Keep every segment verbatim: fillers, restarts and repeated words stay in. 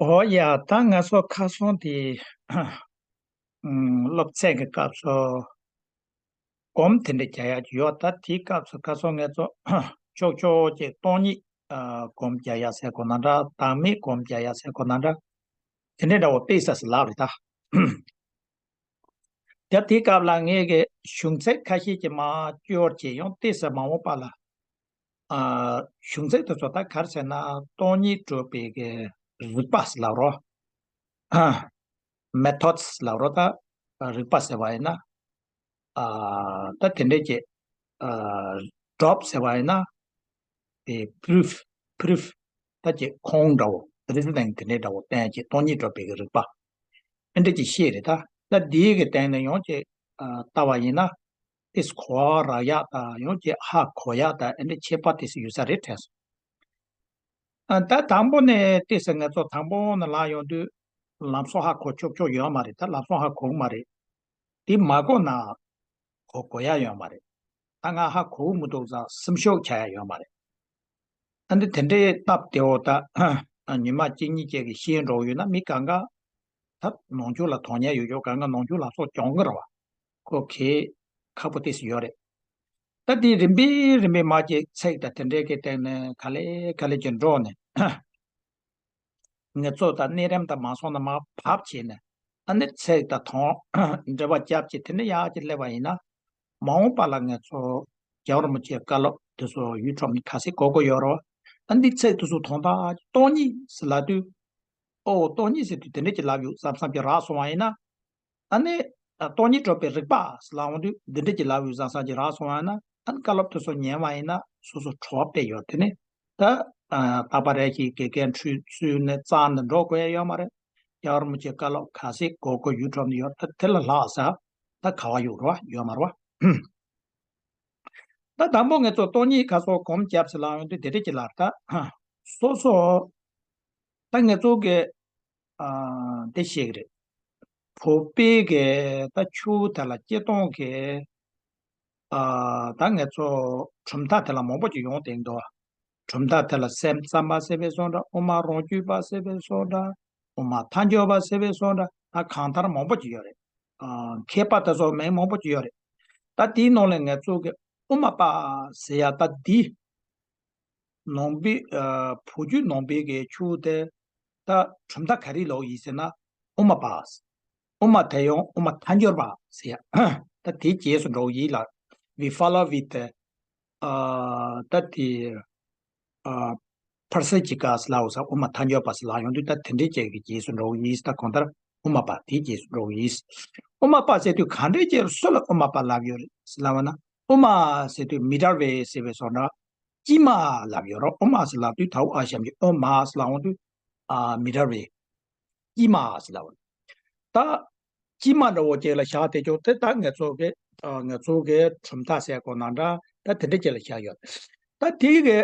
ཨོ་ཡ། ད་ང་ཚོ་ཁ་སང་དེ་ཨམ་སློབ་ཚན་གྱི་སྐབས་སུ་སྒོམ་དེ་འདྲ་རྒྱག་ཡག་ཅིག་ཡོད། ད་དེའི་སྐབས་སུ་ཁ་སང་ང་ཚོ་ཆོག་ཆོག་ཅིག་སྟོང་ཉིད་ཨ་སྒོམ་རྒྱག་ཡག་ཟེར་དགོས་ན་འདྲ། བདག་མེད་སྒོམ་རྒྱག་ཡག་ཟེར་དགོས་ན་འདྲ། དེ་འདྲ་འདྲ་བོ་ཏོག་ཙམ་ལབ་རེད་ད། ཡང་དེའི་སྐབས་ལ་ངས་ཀྱི་གཞུང་ཚིག་ཁ་ཤས་ཀྱི་མར་སྐྱོར་བྱས། ཡང་ཏོག་ཙམ་མ་འོངས་པ་ལ་ཨ་གཞུང་ཚིག་དེ་ཚོ་ད་ག་རེ་ཟེར་ན། སྟོང་ཉིད་སྒྲུབ་པའི་གི་རིགས་པ་ལབ་རོགས། ཨ་མེ་ཐོད་ལབ་རོགས། ད་རིགས་པ་ཟེར་བ་ཡིན་ན། ཨ་ད་དེ་འདྲས་ཀྱི་ཨ་སྒྲུབ་ཟེར་བ་ཡིན་ན། དེ་པུ་རུབ། པུ་རུབ། ད་ཀྱི་ཁུངས་འདྲ་བོ། རི་ཛི་ནིང་དེ་འདྲའི་འདྲ་བོ་བསྟན་གྱི་སྟོང་ཉིད་སྒྲུབ་པའི་གི་རིགས་པ། ཨེ་འདྲ་ཅིག་བཤད་རེད་ད། ད་འདིའི་གི་སྟེང་ནས་ཡང་ཅིག་ཨ་ལྟ་བ་ཡིན་ན། ཏོག་ཙམ་གོ་བ་རག་ཡག་དང་ཡང་ཅིག་ཧ་གོ་ཡག་དང་ཨེ་འདྲ་ཁྱད་པར་ཏོག་ཙམ་ཡོད་ས་རེད་དྲན་སོང་། ཨ་ད་དང་པོ་ནས་ཏོག་ཙམ་ང་ཚོ་དང་པོ་ནས་ལབ་ཡོང་དུས་ལམ་སང་ཧ་གོ་ཆོག་ཆོག་ཡོད་མ་རེད། ད་ལམ་སང་ཧ་གོ་གི་མ་རེད། དེ་མ་གོ་ན་གོ་གོ་ཡག་ཡོད་མ་རེད། ད་ང་ཧ་གོ་གི་མི་འདུག་ཟེར་སེམས་ཤུགས་ཆག་ཡག་ཡོད་མ་རེད། ཨ་འདི་དེ་འདྲའི་སྟབས་བདེ་བོ་ད་ཉི་མ་གཅིག་གཉིས་བཅས་ཀྱི་ཤེས་འགྲོ་ཡོད་ན། མི་གང་ག་ད་ནང་ཆོས་ལ་དོན་གཉེར་ཡོད་ཆོག་གང་ག་ནང་ཆོས་ལ་སོགས་སྦྱོང་གི་རེད་བ། ཁོ་གལ་ཁག་པོ་ཏོག་ཙམ་ཡོད་རེད། ད་དེ་རིམ་པས་རིམ་པས་མར་ཅིག་ཚིག་དང་དེ་འདྲའི་གི་སྟེང་ནས་ག་ལེ་ག་ལེ་ཅིག་འགྲོ་ནས། ངེད་ཚོ་ད་གནས་རིམ་དང་མ་སོང་ན་མར་བབས་བྱས་ནས། ཨ་ནི་ཚིག་དང་དོན་འབྲེལ་བ་རྒྱབ་བྱས་དེ་ནས་ཡར་ཅིག་སླེབས་པ་ཡིན་ན། མ་འོངས་པ་ལ་ངེད་ཚོ་རྒྱལ་བ་རིན་པོ་ཆེའི་བཀའ་སློབ་དེ་ཚོ་ཡུལ་ཁྲོམ་ནས་ག་ཚོད་གོ་གོ་ཡོད་རེད་བ། ཨ་འདི་ཚིག་དེ་ཚོ་དོན་དག་སྟོང་ཉིད་ཟེར་ལབ་དུས། ཨོ་སྟོང་ཉིད་ཟེར་དུས་དེ་འདྲ་ཅིག་ལབ་ཡོད་བསམ་བསམ་གྱི་རག་སོང་བ་ཡིན་ན། ཨ་ནི་ཨ་སྟོང་ཉིད་སྒྲུབ་པའི་རིགས་པ་ཟེར་ལབ་འོང་དུས་འདི་འདྲ་ཅིག་ལབ་ཡོད་བཟང་བཟང་ཅིག་རག་སོང་བ་ན། ཨ་ནི་བཀའ་སློབ་དེ་ཚོ་ཉན་བ་ཡིན་ན་སོ་སོ་བྲོ་བ་དཔེ་ཡོད། དེ་ནི་ད་ཨ་རྟག་པ་རེ་ཞིག་དགེ་རྒན་ཁྲུས་གསོལ་ནས་རྩ་ནས་འགྲོ་དགོས་ཡ་ཡོད་མ་རེད། རྒྱལ་བ་རིན་པོ་ཆེའི་བཀའ་སློབ་ག་ཚོད་གོ་གོ་ཡུལ་ཁྲོམ་ནས་ཡོད། ད་དེ་ལས་ལྷག་ས་ད་ག་བ་ཡོད་རེད་བ། ཡོད་མ་རེད་བ། ད་དང་པོ་ངེད་ཚོ་སྟོང་ཉིད་ག་ཚོད་སྒོམ་རྒྱབ་ཟེར་ལབ་ཡོང་དུས་དེ་འདྲ་ཅིག་ལབ། ད་སོ་སོ་ད་ངེད་ཚོ་གི་ཨ་འདི་ཤེས་ཀྱི་རེད། བོད་པའི་གི་ད་ཆོས་དེ་ལ་སྤྱིར་བཏང་གི་ཨ་ད་ངེད་ཚོ་གྲུབ་མཐའ་དེ་ལ་མང་པོ་ཅིག་ཡོང་བསྡད་འདུག་གྲུབ་མཐའ་དེ་ལ་སེམས་ཙམ་པ་ཟེར་བས་སོང་འདྲ། དབུ་མ་རང་རྒྱུད་པ་ཟེར་བས་སོང་འདྲ། དབུ་མ་ཐལ་འགྱུར་བ་ཟེར་བས་སོང་འདྲ། ད་གང་ལྟར་མང་པོ་ཅིག་ཡོད་རེད། ཨ་མཁས་པ་དེ་ཚོ་མིང་མང་པོ་ཅིག་ཡོད་རེད། ད་དེའི་ནང་ལས་ངེད་ཚོ་གི་དབུ་མ་པ་ཟེར་ཡ་ད་འདི་ནང་པའི་ཨ་བོད་བརྒྱུད་ནང་པའི་གི་ཆོས་དེ་ད་གྲུབ་མཐའ་ག་རེ་ལོག་ཡིན་ཟེར་ན། དབུ་མ་པ། དབུ་མ་དེ་ཡང་དབུ་མ་ཐལ་འགྱུར་བ་ཟེར་ཡ། ད་དེའི་རྗེས་སུ་འགྲོ་ཡིན་ལ། We follow with the ཨ་ད་དེ་ཨ་ཕར་སེ་ཇི་ཀ་ཟེར་ལབ་ས། དབུ་མ་ཐལ་འགྱུར་བ་ཟེར་ལབ་ཡོང་དུས་ད་དེ་འདྲའི་ཅིག་གི་རྗེས་སུ་འགྲོ་ཡིན། ད་གང་ལྟར་དབུ་མ་པ་དེའི་རྗེས་སུ་འགྲོ་ཡིན། དབུ་མ་པ་ཟེར་དུས་གང་འདྲའི་ཅིག་སུ་ལ་དབུ་མ་པ་ལབ་ཡོད་རེད་ཟེར་ལབ་ན། དབུ་མ་ཟེར་དུས་མི་ཌལ་ཝེ་ཟེར་བས་སོང་འདྲ། དཀྱིལ་མ་ལབ་ཡོད་རེད། དབུ་མ་ཟེར་ལབ་དུས་ད་འུ་ཨ་ཞབས་ཀྱུ་དབུ་མ་ཟེར་ལབ་ཡོང་དུས་ཨ་མི་ཌལ་ཝེ། དཀྱིལ་མ་ཟེར་ལབ་པ། ད་དཀྱིལ་མ་འདྲ་བོ་ཅིག་ལ་བཞག་བསྡད་ཆོག་དེ་ད་ང་ཚོ་གི་ཨ་ང་ཚོ་གི་གྲུབ་མཐའ་ཟེར་དགོས་ན་འདྲ། ད་དེ་འདྲ་ཅིག་ལ་བཞག་ཡོད། ད་དེ་གི་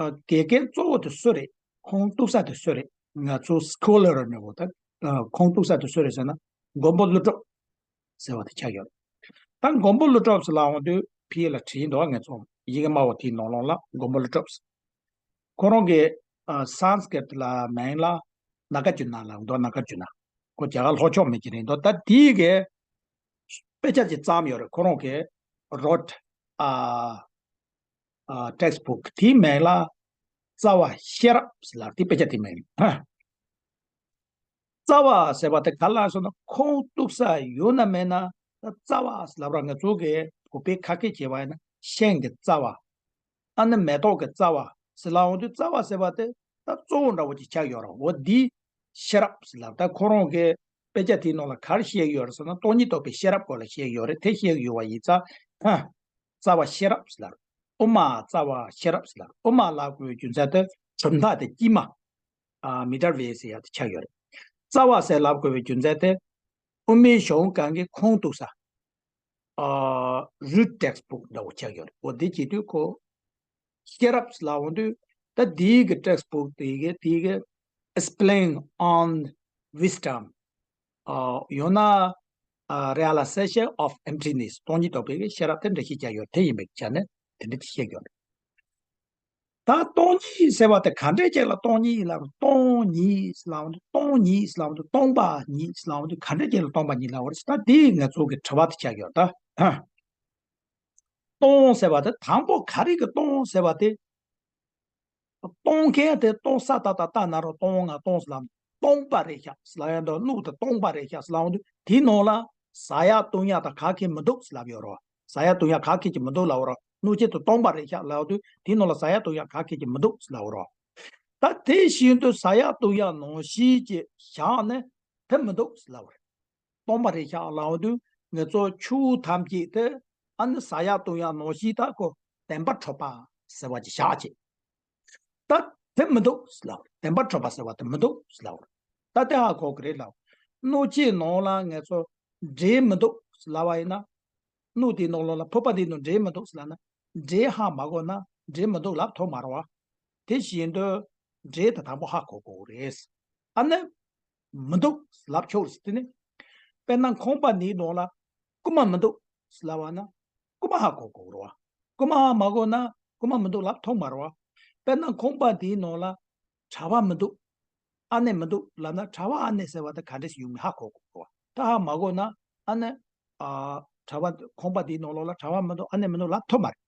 ཨ་དགེ་རྒན་གཙོ་བོ་དེ་སུ་རེད། ཁུངས་གཏུགས་ས་དེ་སུ་རེད། ང་ཚོ་སི་ཁོ་ལར་འདྲ་བོ་ད་ཨ་ཁུངས་གཏུགས་ས་དེ་སུ་རེད་ཟེར་ན། མགོན་པོ་ཀླུ་སྒྲུབ་ཟེར་བ་དེ་ཆགས་ཡོད། ད་མགོན་པོ་ཀླུ་སྒྲུབ་ཟེར་ལབ་ཡོང་དུས་ཕ་གི་ལ་བྲིས་འདུག་ང་ཚོ་ཡི་གེ་དམར་པོ་དེའི་ནང་ལོགས་ལ་མགོན་པོ་ཀླུ་སྒྲུབ། ཁོ་རང་གི་ཨ་སན་སི་ཀྲིཏ་ལ་མིང་ལ་ནཱ་ག་ཛུ་ན་ལབ་འདུག་ནཱ་ག་ཛུ་ན། ཁོ་རྒྱ་གར་ལྷོ་ཕྱོགས་མི་ཅིག་རེད་འདུག་ད་དེའི་གི་དཔེ་ཆ་ཅིག་བརྩམས་ཡོད་རེད། ཁོ་རང་གི་wrote ཨ་ཨ་text book དེའི་མིང་ལ་རྩ་བ་ཤེས་རབ་ཟེར་ལབ། དེ་དཔེ་ཆ་དེའི་མིང་རེད། རྩ་བ་ཟེར་བ་དེ་ག་ལ་སོང་ན་ཁུངས་གཏུགས་ས་ཡོད་ན་མེད་ན། ད་རྩ་བ་ཟེར་ལབ་ར་ང་ཚོ་གི་བོད་པའི་ཁ་སྐད་བྱས་པ་ཡིན་ན་ཤིང་གི་རྩ་བ། ཨ་ནི་མེ་ཏོག་གི་རྩ་བ་ཟེར་ལབ་འོང་དུས་རྩ་བ་ཟེར་བ་དེ་ད་གཙོ་བོ་འདྲ་བོ་ཅིག་ཆགས་ཡོད་རེད། འོ་འདི་ཤེས་རབ་ཟེར་ལབ། ད་ཁོ་རང་གི་དཔེ་ཆ་དེའི་ནང་ལ་ག་རེ་བཤད་ཀྱི་ཡོད་རེད་ཟེར་ན། སྟོང་ཉིད་རྟོགས་པའི་ཤེས་རབ་སྐོར་ལ་བཤད་ཀྱི་ཡོད་རེད། དེ་བཤད་ཀྱི་ཡོད་པ་ཡིན་ཙང་། ཧ། རྩ་བ་ཤེས་རབ་ཟེར་ལབ། དབུ་མ་རྩ་བ་ཤེས་རབ་ཟེར་ལབ། དབུ་མ་ལབ་དགོས་པའི་རྒྱུ་མཚན་དེ་གྲུབ་མཐའ་དེ་དཀྱིལ་མ། ཨ་མི་ཌལ་ཝེ་ཟེར་ཡ་དེ་ཆགས་ཡོད་རེད། རྩ་བ་ཟེར་ལབ་དགོས་པའི་རྒྱུ་མཚན་དེ་དབུ་མའི་གཞུང་གང་གི་ཁུངས་གཏུགས་ས། ཨ་རུད་ཊེག་སི་བུག་འདྲ་བོ་ཆགས་ཡོད་རེད། འོ་དེ་བྱེད་དུས་ཁོ་ཤེས་རབ་ལབ་འོང་དུས་ད་དེའི་གི་ཊེག་སི་བུག་དེའི་གི་དེའི་གི་Explain on Wisdom ཨ་ཡང་ན་ཨ་Realization of Emptiness སྟོང་ཉིད་རྟོགས་པའི་གི་ཤེས་རབ་དེ་འགྲེལ་བཤད་བརྒྱབ་ཡོད། དེ་ཡིན་པའི་ཆ་ནས་དེ་འདྲ་ཅིག་བཤད་ཡོད་རེད། ད་སྟོང་ཉིད་ཟེར་བ་དེ་ག་འདྲས་ཅིག་ལ་སྟོང་ཉིད་ལབ། སྟོང་ཉིད་ལབ་དུས་སྟོང་ཉིད་ལབ་དུས་སྟོང་པ་ཉིད་ལབ་དུས་ག་འདྲས་ཅིག་ལ་སྟོང་པ་ཉིད་ལབ་པ་རེད། ད་དེ་ང་ཚོ་གི་དྲི་བ་དེ་ཆགས་ཡོད་ད། སྟོང་ཟེར་བ་དེ་དང་པོ་ག་རེ་གི་སྟོང་ཟེར་བ་དེ། སྟོང་མཁན་དེ་སྟོང་ས་ཏ་བཏགས་སྟ་ན་རོ་སྟོང་ང་སྟོང་ལབ། སྟོང་པ་རེད་ཤག་ལབ་ཡ་འདུག། སྣོད་དེ་སྟོང་པ་རེད་ཤག་ལབ་དུས་དེའི་ནང་ལ་ཟ་ཡ་བཏུང་ཡ་དང་ག་གེ་མི་འདུག་ལབ་ཡོད་རེད། ཟ་ཡ་བཏུང་ཡ་ག་གེ་ཅིག་མི་འདུག་ལབ་རེད། སྣོད་ཆས་དེ་སྟོང་པ་རེད་ཤག་ལབ་དུས་དེའི་ནང་ལ་ཟ་ཡ་བཏུང་ཡ་ག་གེ་ཅིག་མི་འདུག་ལབ་རེད། ད་དེ་བཞིན་དུ་ཟ་ཡ་བཏུང་ཡ་ནང་བཞིན་གྱི་བཞག་ནས་དེ་མི་འདུག་ལབ་རེད། སྟོང་པ་རེད་ཤག་ལབ་དུས་ང་ཚོ་ཆོས་ཐམས་ཅད་དེ་ཨ་ནི་ཟ་ཡ་བཏུང་ཡ་ནང་བཞིན་ད་ཁོ་བདེན་པར་གྲུབ་པ་ཟེར་བ་ཅིག་བཞག་བྱས། ད་དེ་མི་འདུག་ལབ། བདེན་པར་གྲུབ་པ་ཟེར་བ་དེ་མི་འདུག་ལབ། ད་དེ་ཧ་གོ་གི་རེད་ལབ། སྣོད་ཆས་ནང་ལ་ང་ཚོ་འབྲས་མི་འདུག་ལབ་པ་ཡིན་ན། སྣོད་དེའི་ནང་ལོགས་ལ་ཕོར་པ་དེའི་ནང་འབྲས་མི་འདུག་ལབ་ན། འབྲས་ཧ་མ་གོ་ན་འབྲས་མི་འདུག་ལབ་ཐུབ་མ་རེད་བ། དེ་བཞིན་དུ་འབྲས་དེ་དང་པོ་ཧ་གོ་དགོས་རེད། ཨ་ནི་མི་འདུག་ལབ་ཆོག་རེད། དེ་ནི་དཔེར་ན་ཁང་པ་འདིའི་ནང་ལ་རྐུ་མ་མི་འདུག་ལབ་པ་ན་རྐུ་མ་ཧ་གོ་དགོས་རེད་བ། རྐུ་མ་ཧ་མ་གོ་ན་རྐུ་མ་མི་འདུག་ལབ་ཐུབ་མ་རེད་བ། དཔེར་ན་ཁང་པ་འདིའི་ནང་ལ་གྲྭ་པ་མི་འདུག། ཨ་ནེ་མི་འདུག་ལབ་ན་གྲྭ་པ་ཨ་ནེ་ཟེར་བ་དེ་ག་འདྲས་སེ་ཡོང་མིན་ཧ་གོ་དགོས་རེད་བ། ད་ཧ་མ་གོ་ན་ཨ་ནི་ཨ་གྲྭ་པ་ཁང་པ་འདིའི་ནང་ལོགས་ལ་གྲྭ་པ་མི་འདུག། ཨ་ནེ་མི་འདུག་ལབ་ཐུབ་མ་རེད།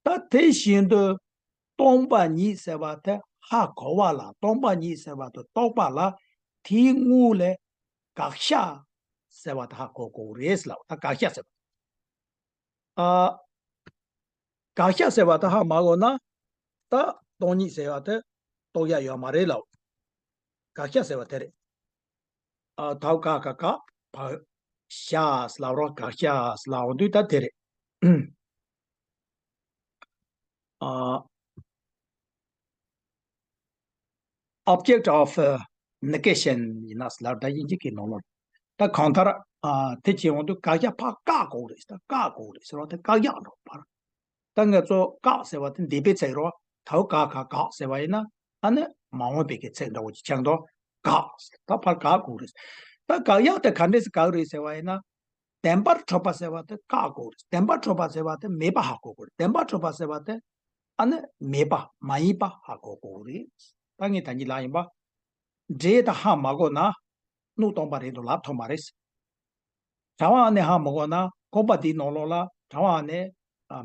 ད་དེ་བཞིན་དུ་སྟོང་པ་ཉིད་ཟེར་བ་དེ་ཧ་གོ་བ་ལ། སྟོང་པ་ཉིད་ཟེར་བ་དེ་རྟོགས་པ་ལ། དེའི་སྔོན་ལ་དགག་བྱ་ཟེར་བ་དེ་ཧ་གོ་དགོས་རེད་ལབ། ད་དགག་བྱ་ཟེར་བ། ཨ། དགག་བྱ་ཟེར་བ་དེ་ཧ་མ་གོ་ན་ད་སྟོང་ཉིད་ཟེར་བ་དེ་རྟོགས་ཡ་ཡོད་མ་རེད་ལབ། དགག་བྱ་ཟེར་བ་དེ་རེད། ཨ། དའོ་ག་ག་དགག་བྱ་ལབ་རོགས། དགག་བྱ་ལབ་འོང་དུས་ད་དེ་རེད། ཨ། object of negation ཡིན་ན་ལབ་ད་དབྱིན་ཇི་གི་ནང་ལོགས། ད་གང་ལྟར་ཨ་དེ་བྱེད་འོང་དུས་དགག་བྱ་ཕར་བཀག་དགོས་རེད། ད་བཀག་དགོས་རེད་ཟེར་བ་དེ་བཀག་ཡག་འགྲོ་བར། ད་ང་ཚོ་བཀག་ཟེར་བ་དེ་འདས་པའི་ཚིག་རོ། དའོ་ག་ག་བཀག་ཟེར་བ་ཡིན་ན་ཨ་ནི་མ་འོངས་པའི་གི་ཚིག་འདྲ་བོ་ཅིག་ཆགས་འདུག། བཀག་ད་ཕར་བཀག་དགོས་རེད། ད་བཀག་ཡག་དེ་ག་འདྲས་སེ་བཀག་རེད་ཟེར་བ་ཡིན་ན། བདེན་པར་གྲུབ་པ་ཟེར་བ་དེ་བཀག་དགོས་རེད། བདེན་པར་གྲུབ་པ་ཟེར་བ་དེ་མེད་པ་ཧ་གོ་དགོས་རེད། བདེན་པར་གྲུབ་པ་ཟེར་བ་དེ་ཨ་ནི་མེད་པ་མ་ཡིན་པ་ཧ་གོ་དགོས་རེད། ད་ངས་ད་གིན་ལབ་ཡིན་པ། འབྲས་དེ་ཧ་མ་གོ་ན་སྣོད་སྟོང་པ་རེད་འདུག་ལབ་ཐུབ་མ་རེད། གྲྭ་པ་ཨ་ནེ་ཧ་མ་གོ་ན་ཁང་པ་འདིའི་ནང་ལོགས་ལ་གྲྭ་པ་ཨ་ནེ་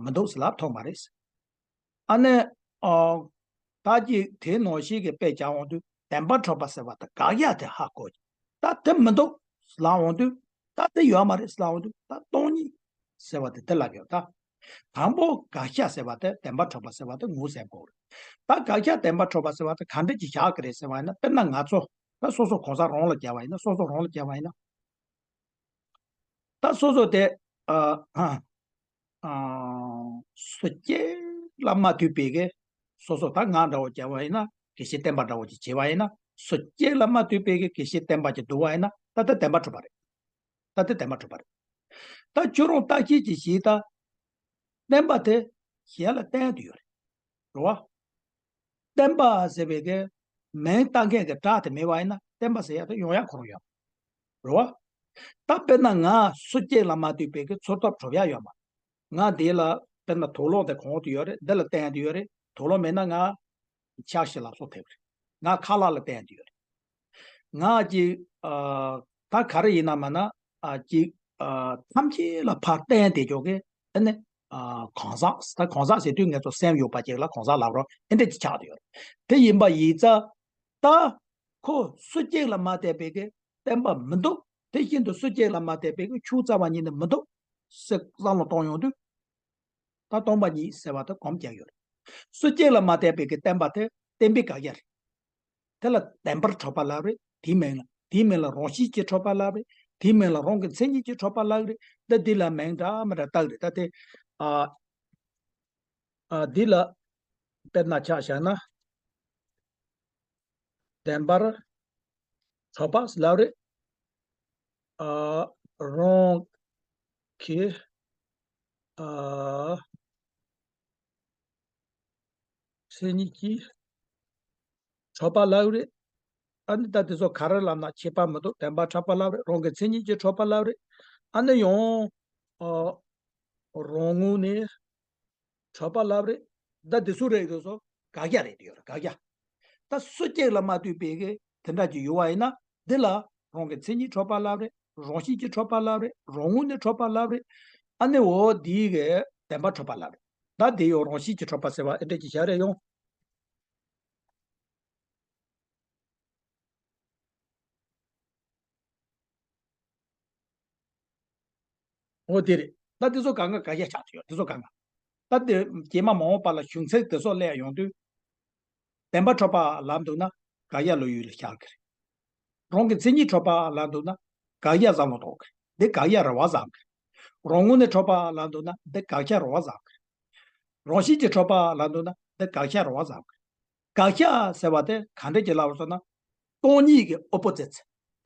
མི་འདུག་ཟེར་ལབ་ཐུབ་མ་རེད། ཨ་ནི། ཨ། ད་ཀྱི་དེ་ནང་བཞིན་གྱི་དཔེ་བྱ་འོང་དུས་བདེན་པར་གྲུབ་པ་ཟེར་བ་དེ་དགག་ཡག་དེ་ཧ་གོ། ད་དེ་མི་འདུག་ལབ་འོང་དུས་ད་དེ་ཡོད་མ་རེད་ལབ་འོང་དུས་ད་སྟོང་ཉིད་ཟེར་བ་དེ་དེ་ལབ་ཡོད་ད། དང་པོ་དགག་བྱ་ཟེར་བ་དེ་བདེན་པར་གྲུབ་པ་ཟེར་བ་དེ་ངོས་ཟིན་དགོས་རེད། ད་དགག་བྱ་བདེན་པར་གྲུབ་པ་ཟེར་བ་དེ་ག་འདྲ་ཅིག་བཞག་གི་རེད་ཟེར་བ་ཡིན་ན། དཔེར་ན་ང་ཚོ་ད་སོ་སོ་གང་ཟག་རང་ལ་བྱས་པ་ཡིན་ན། སོ་སོ་རང་ལ་བྱས་པ་ཡིན་ན། ད་སོ་སོ་དེ་ཨ་ཨ་སུ་གཅིག་ལ་མ་ལྟོས་པའི་གི་སོ་སོ་ད་ང་འདྲ་བོ་བྱས་པ་ཡིན་ན། དགེ་བཤེས་སྟོན་པ་འདྲ་བོ་ཅིག་བྱས་པ་ཡིན་ན། སུ་གཅིག་ལ་མ་ལྟོས་པའི་གི་དགེ་བཤེས་སྟོན་པ་ཅིག་འདུག་པ་ཡིན་ན། ད་ལྟ་བདེན་པར་གྲུབ་པ་རེད། ད་ལྟ་བདེན་པར་གྲུབ་པ་རེད། ད་ཁྱོད་རང་བརྟག་དཔྱད་ཅིག་བྱས་ད། བསྟན་པ་དེ་གཞན་ལ་བསྟན་དུ་ཡོད་རེད། རེད་བ། བསྟན་པ་ཟེར་བའི་གི་མིང་བཏགས་མཁན་གྱི་སྒྲ་དེ་མེད་པ་ཡིན་ན་བསྟན་པ་ཟེར་ཡ་དེ་ཡོང་ཡ་ཁོ་རང་ཡོད་རེད་བ། ད་དཔེར་ན་ང་སུ་གཅིག་ལ་མ་ལྟོས་པའི་གི་འཚོ་ཐབས་གྲུབ་ཡ་ཡོད་མ་རེད། ང་འདི་ལ་དཔེར་ན་དུག་སློག་དེ་གང་དུ་ཡོད་རེད། འདི་ལ་བསྟན་དུ་ཡོད་རེད། དུག་སློག་མེད་ན་ང་ཕྱག་ཞིག་ལ་སོགས་ཐེབས་རེད། ང་ཁ་ལག་ལ་བསྟན་དུ་ཡོད་རེད། ང་ཅིག་ཨ་ད་ག་རེ་ཡིན་ན་མ་ན་ཨ་ཅིག་ཨ་ཐམས་ཅད་ལ་ཕར་བསྟན་དེ་ཅོག་གི་ཨ་ནི་ཨ་གང་ཟག་ད་གང་ཟག་ཟེར་དུས་ངེད་ཚོ་སེམས་ཡོད་པ་ཅིག་ལ་གང་ཟག་ལབ་རོགས། ཨེ་འདྲ་ཅིག་ཆགས་བསྡད་ཡོད་རེད། དེ་ཡིན་པ་ཡིན་ཙང་ད་ཁོ་སུ་གཅིག་ལ་མ་བལྟས་པའི་གི་བསྟན་པ་མི་འདུག། དེ་བཞིན་དུ་སུ་གཅིག་ལ་མ་བལྟས་པའི་གི་ཆོས་རྩ་བ་ཉིད་ནས་མི་འདུག་ཟེར་བསམ་བློ་གཏོང་ཡོང་དུས། ད་སྟོང་པ་ཉིད་ཟེར་བ་དེ་གོམས་བརྒྱབ་ཡོད་རེད། སུ་གཅིག་ལ་མ་བལྟས་པའི་གི་བསྟན་པ་དེ་བསྟན་པའི་དགག་བྱ་རེད། དེ་ལ་བདེན་པར་གྲུབ་པ་ལབ་རེད། དེའི་མིང་ལ་དེའི་མིང་ལ་རང་བཞིན་གྱིས་གྲུབ་པ་ལབ་རེད། དེའི་མིང་ལ་རང་གི་མཚན་ཉིད་ཀྱིས་གྲུབ་པ་ལབ་རེད། འདི་འདི་ལ་མིང་འདྲ་མི་འདྲ་བཏགས་རེད། ད་དེ་ཨ་ཨ་འདི་ལ་དཔེར་ན་ཆ་བཞག་ན། བདེན་པར་གྲུབ་པ་ལབ་རེད། ཨ་རང་གི་ཨ་མཚན་ཉིད་ཀྱིས་གྲུབ་པ་ལབ་རེད། ཨ་ནི་ད་དེ་ཚོ་ག་རེ་ལབ་ན་ཁྱད་པར་མི་འདུག། བདེན་པར་གྲུབ་པ་ལབ་རེད། རང་གི་མཚན་ཉིད་ཀྱིས་གྲུབ་པ་ལབ་རེད། ཨ་ནི་ཡང་ཨ་རང་ངོས་ནས་གྲུབ་པ་ལབ་རེད། ད་དེ་ཚོ་རེད་དེ་ཚོ་ དགག་བྱ་རེད་དེ་ཡོད་རེད། དགག་བྱ། ད་སུ་གཅིག་ལ་མ་ལྟོས་པའི་གི་དེ་འདྲ་ཅིག་ཡོད་པ་ཡིན་ན། འདི་ལ་རང་གི་མཚན་ཉིད་གྲུབ་པ་ལབ་རེད། རང་བཞིན་གྱིས་གྲུབ་པ་ལབ་རེད། རང་ངོས་ནས་གྲུབ་པ་ལབ་རེད། ཨ་ནི་འོ་འདིའི་གི་བདེན་པ་གྲུབ་པ་ལབ་རེད། ད་འདི་ཡང་རང་བཞིན་གྱིས་གྲུབ་པ་ཟེར་བ་ཨེ་འདྲ་ཅིག་བཞག་རེད་ཡོང་། འོ་དེ་རེད། ད་དེ་ཚོ་གང་ག་དགག་བྱ་ཆགས་ཀྱི་ཡོད། དེ་ཚོ་གང་ག་ད་དེ་རྗེས་མ་མ་འོངས་པ་ལ་གཞུང་ཚིག་དེ་ཚོ་སླེབས་ཡོང་དུས། བདེན་པ་གྲུབ་པ་ལབ་འདུག་ན་དགག་བྱ་བློ་ཡུལ་ལ་བཞག་གི་རེད། རང་གི་མཚན་ཉིད་གྲུབ་པ་ལབ་འདུག་ན་དགག་བྱ་བསམ་བློ་གཏོང་གི་རེད། འདི་དགག་བྱ་རེད་བ་བསམ་གི་རེད། རང་ངོས་ནས་གྲུབ་པ་ལབ་འདུག་ན་འདི་དགག་བྱ་རེད་བ་བསམ་གི་རེད། རང་བཞིན་གྱིས་གྲུབ་པ་ལབ་འདུག་ན་འདི་དགག་བྱ་རེད་བ་བསམ་གི་རེད། དགག་བྱ་ཟེར་བ་དེ་ག་འདྲ་ཅིག་ལབ་པ་སོང་ན། སྟོང་ཉིད་ཀྱི་ཨོ་པོ་ཛིཊ་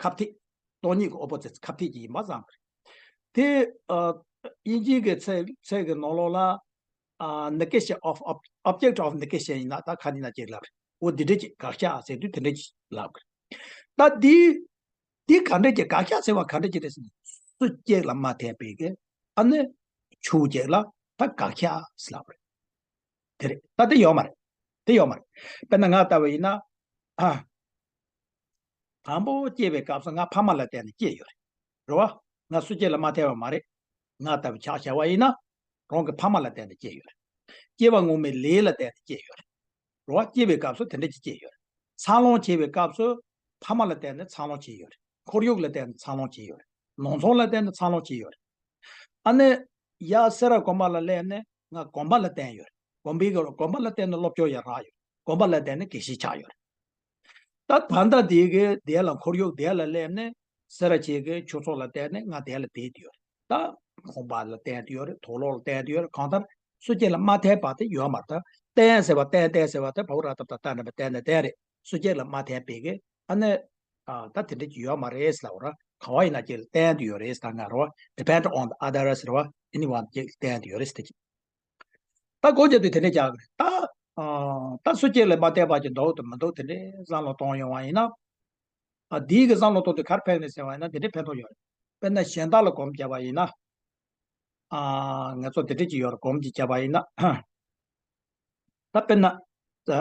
ཁ་ཐིག་སྟོང་ཉིད་ཀྱི་ཨོ་པོ་ཛིཊ་ཁ་ཐིག་ཅིག་ཡིན་པ་བསམ་གི་རེད། དེ་ཨ་དབྱིན་ཇིའི་གི་ཚིག་ཚིག་གི་ནང་ལོགས་ལ་ཨ་negation of ob- object of negation ཡིན་ན་ད་ག་ནི་ན་ཅིག་ལབ་རེད། འོ་འདི་འདྲ་ཅིག་དགག་བྱ་ཟེར་དུས་དེ་འདྲ་ཅིག་ལབ་གི་རེད། ད་འདི་འདི་ག་འདྲ་ཅིག་དགག་བྱ་ཟེར་བ་ག་འདྲ་ཅིག་རེད་ཟེར་ན། སུ་གཅིག་ལ་མ་ཐལ་བའི་གི་ཨ་ནི་ཆོས་གཅིག་ལ་ད་དགག་བྱ་ཟེར་ལབ་རེད། དེ་རེད། ད་དེ་ཡོད་མ་རེད། དེ་ཡོད་མ་རེད། དཔེར་ན་ང་ལྟ་བུ་ཡིན་ན། ཨ། དང་པོ་སྐྱེས་པའི་སྐབས་སུ་ང་ཕ་མ་ལ་བརྟེན་ནས་སྐྱེས་ཡོད་རེད། རེད་བ། ང་སུ་གཅིག་ལ་མ་ཐལ་བ་མ་རེད། ང་ལྟ་བུ་ཆ་བཞག་པ་ཡིན་ན། རང་གི་ཕ་མ་ལ་བརྟེན་ནས་སྐྱེས་ཡོད་རེད། སྐྱེ་བ་སྔོན་མའི་ལས་ལ་བརྟེན་ནས་སྐྱེས་ཡོད་རེད། རེད་བ། སྐྱེ་བའི་སྐབས་སུ་དེ་འདྲ་ཅིག་སྐྱེས་ཡོད་རེད། འཚར་ལོངས་བྱེད་པའི་སྐབས་སུ་ཕ་མ་ལ་བརྟེན་ནས་འཚར་ལོངས་བྱས་ཡོད་རེད། ཁོར་ཡུག་ལ་བརྟེན་ནས་འཚར་ལོངས་བྱས་ཡོད་རེད། ནང་ཚན་ལ་བརྟེན་ནས་འཚར་ལོངས་བྱས་ཡོད་རེད། ཨ་ནི། ཡར་སེ་ར་དགོན་པ་ལ་སླེབས་ནས་ང་དགོན་པ་ལ་བརྟེན་ཡོད་རེད། དགོན་པའི་གི་དགོན་པ་ལ་བརྟེན་ནས་སློབ་སྦྱོང་ཡང་རག་ཡོད་རེད། དགོན་པ་ལ་བརྟེན་ནས་དགེ་བཤེས་ཆགས་ཡོད་རེད། ད་ད་ལྟ་དེའི་གི་དེ་ལ་ཁོར་ཡུག་དེ་ལ་སླེབས་ནས་སེ་ར་བྱེས་ཀྱི་ཆོས་ཚོགས་ལ་བརྟེན་ནས་ང་དེ་ལ་བསྡད་ཡོད་རེད། ད་ཁང་པ་ལ་བརྟེན་ཡོད་རེད། དུག་ལོག་ལ་བརྟེན་ཡོད་རེད། གང་ལྟར་སུ་གཅིག་ལ་མ་ཐལ་བ་དེ་ཡོད་མ་རེད། ད་བརྟེན་ཟེར་བ་བརྟེན་བརྟེན་ཟེར་བ་དེ་བ་ར་ཏ་ཏ་ཏ་ན་བ་བརྟེན་ནས་བརྟེན་རེད། སུ་གཅིག་ལ་མ་ཐལ་བའི་གི་ཨ་ནི། ཨ། ད་དེ་འདྲ་ཅིག་ཡོད་མ་རེད་ཟེར་ལབ་ར། ག་བ་ཡིན་ན་ཅིག་ལ་བརྟེན་དུ་ཡོད་རེད་ཟེར། ད་ང་རོ་depend on the other ཟེར་བ་anyone ཅིག་ལ་བརྟེན་དུ་ཡོད་རེད་ཟེར་ཏེ་ཅིག་ད་སྒོ་རྒྱབ་དུས་དེ་འདྲ་རྒྱག་གི་རེད། ད། ཨ། ད་སུ་གཅིག་ལ་མ་བརྟེན་པ་ཅིག་འདུག་དང་མི་འདུག་དེ་འདྲའི་བསམ་བློ་གཏོང་ཡོང་བ་ཡིན་ན། ཨ། འདིའི་གི་བསམ་བློ་གཏོང་དུས་ག་རེ་ཕན་ནི་ཟེར་བ་ཡིན་ན་དེ་འདྲའི་ཕན་ཐོགས་ཡོད་རེད། དཔེར་ན་གཞན་དག་ལ་སྒོམ་བརྒྱབ་པ་ཡིན་ན། ཨ། ང་ཚོ་དེ་འདྲ་ཅིག་ཡོད་རེད། སྒོམ་ཅིག་བརྒྱབ་པ་ཡིན་ན། ད་དཔེར་ན། ད།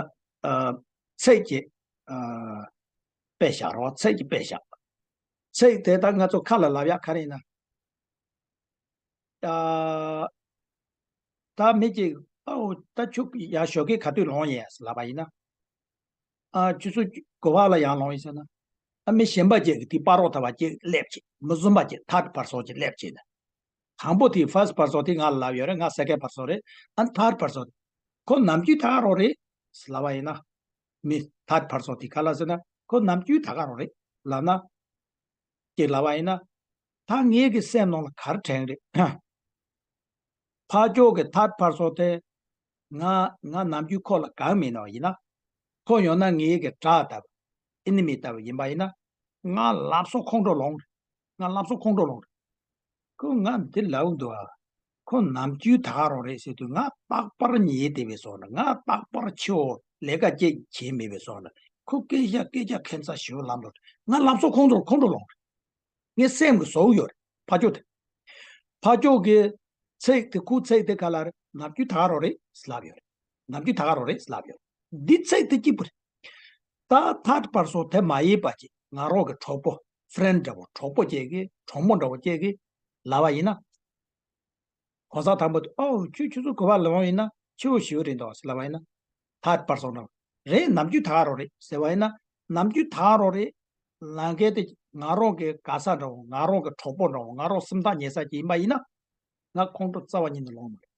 ཨ། ཚིག་གི། ཨ། དཔེ་བཞག་རོགས། ཚིག་གི་དཔེ་བཞག་ཚིག་དེ་ད་ང་ཚོ་ཁ་ལ་ལབ་ཡག་ག་རེ་ཡིན་ན། ད། ད་མི་གཅིག་ཨའོ་ད་ཁྱོད་ཡར་ཞོགས་ཀས་ག་དུས་ལངས་ཡིན་ལབ་པ་ཡིན་ན། ཨ། ཆུ་ཚོད་དགུ་པ་ལ་ཡར་ལངས་ཡིན་ཟེར་ན། ཨ། མི་གཞན་པ་ཅིག་གིས་དེ་སྤ་རོ་ཐ་བ་ཅིག་སླེབས་བྱས། མི་གཞན་པ་ཅིག་third person ཅིག་སླེབས་བྱས་ནས། དང་པོ་དེ་first person དེ་ང་ལ་ལབ་ཡོད་རེད། ང་second person རེད། ཨ་ནི་third person ཁོ་ནམ་རྒྱུན་ད་ག་རང་རེད་ལབ་པ་ཡིན་ན། མི་third person དེ་ག་ལ་ཟེར་ན་ཁོ་ནམ་རྒྱུན་ད་ག་རང་རེད་ལབ་ན། ཅེས་ལབ་པ་ཡིན་ན། ད་ངའི་གི་སེམས་ནང་ལ་ག་རེ་དྲན་རེད། ཕར་ཕྱོགས་ཀྱི་third person དེ། ང་ང་ནམ་རྒྱུན་ཁོ་ལ་དགའ་མེད་ནའང་ཡིན་ན། ཁོ་ཡང་ན་ངའི་གི་དགྲ་ལྟ་བུ། enemy ལྟ་བུ་ཡིན་པ་ཡིན་ན། ང་ལམ་སང་ཁོང་ཁྲོ་ལངས་རེད། ང་ལམ་སང་ཁོང་ཁྲོ་ལངས་རེད། ཁོ་ང་འདི་ལབ་འདུག་ཨ། ཁོ་ནམ་རྒྱུན་ད་ག་རང་རེད་ཟེར་དུས་ང་རྟག་པར་ཉལ་བསྡད་པའི་བཟོ་འདྲ། ང་རྟག་པར་ཕྱི་པོ་ལས་ཀ་ཅིག་བྱས་མེད་པའི་བཟོ་འདྲ། ཁོ་སྐད་ཆ་སྐད་ཆ་ཁྱད་མཚར་ཞེ་པོ་ལབ་འདུག་ང་ལམ་སང་ཁོང་ཚོར་ཁོང་ཁྲོ་ལངས་རེད། ངའི་སེམས་ཀྱི་བཟོ་བོ་ཡོད་རེད། ཕར་ཕྱོགས་དེ། ཕར་ཕྱོགས་ཀྱི་ཚིག་དེ། ཁོའི་ཚིག་དེ་ག་ལ་རེད། ནམ་རྒྱུན་ད་ག་རང་རེད་ལབ་ཡོད་རེད། ནམ་རྒྱུན་ད་ག་རང་རེད་ལབ་ཡོད་རེད། འདི་ཚིག་དེ་གཅིག་པུ་རེད། ད་third person དེ་མ་ཡིན་པ་ཅིག་ང་རང་གི་གྲོགས་པོ། friend འདྲ་བོ། གྲོགས་པོ་ཅིག་གིས། གྲོགས་མོ་འདྲ་བོ་ཅིག་གིས་ལབ་པ་ཡིན་ན། གང་ཟག་དང་པོ་དེ། ཨོ་ཁྱོད་ཆུ་ཚོད་དགུ་པ་ལ་ལངས་ཡིན་ན་ཕྱི་པོ་ཞེ་པོ་རེད་འདུག་ཟེར་ལབ་པ་ཡིན་ན། third person འདྲ་བོ་རེད། ནམ་རྒྱུན་ད་ག་རང་རེད་ཟེར་བ་ཡིན་ན། ནམ་རྒྱུན་ད་ག་རང་རེད་ལབ་མཁན་དེ་ང་རང་གི་དགའ་ས་འདྲ་བོ། ང་རང་གི་གྲོགས་པོ་འདྲ་བོ། ང་རང་སེམས་ཐག་ཉེ་ས་ཅིག་ཡིན་པ་ཡིན་ན། ང་ཁོང་ཁྲོ་རྩ་བ་ཉིད་ནས་ལངས་མ་རེད།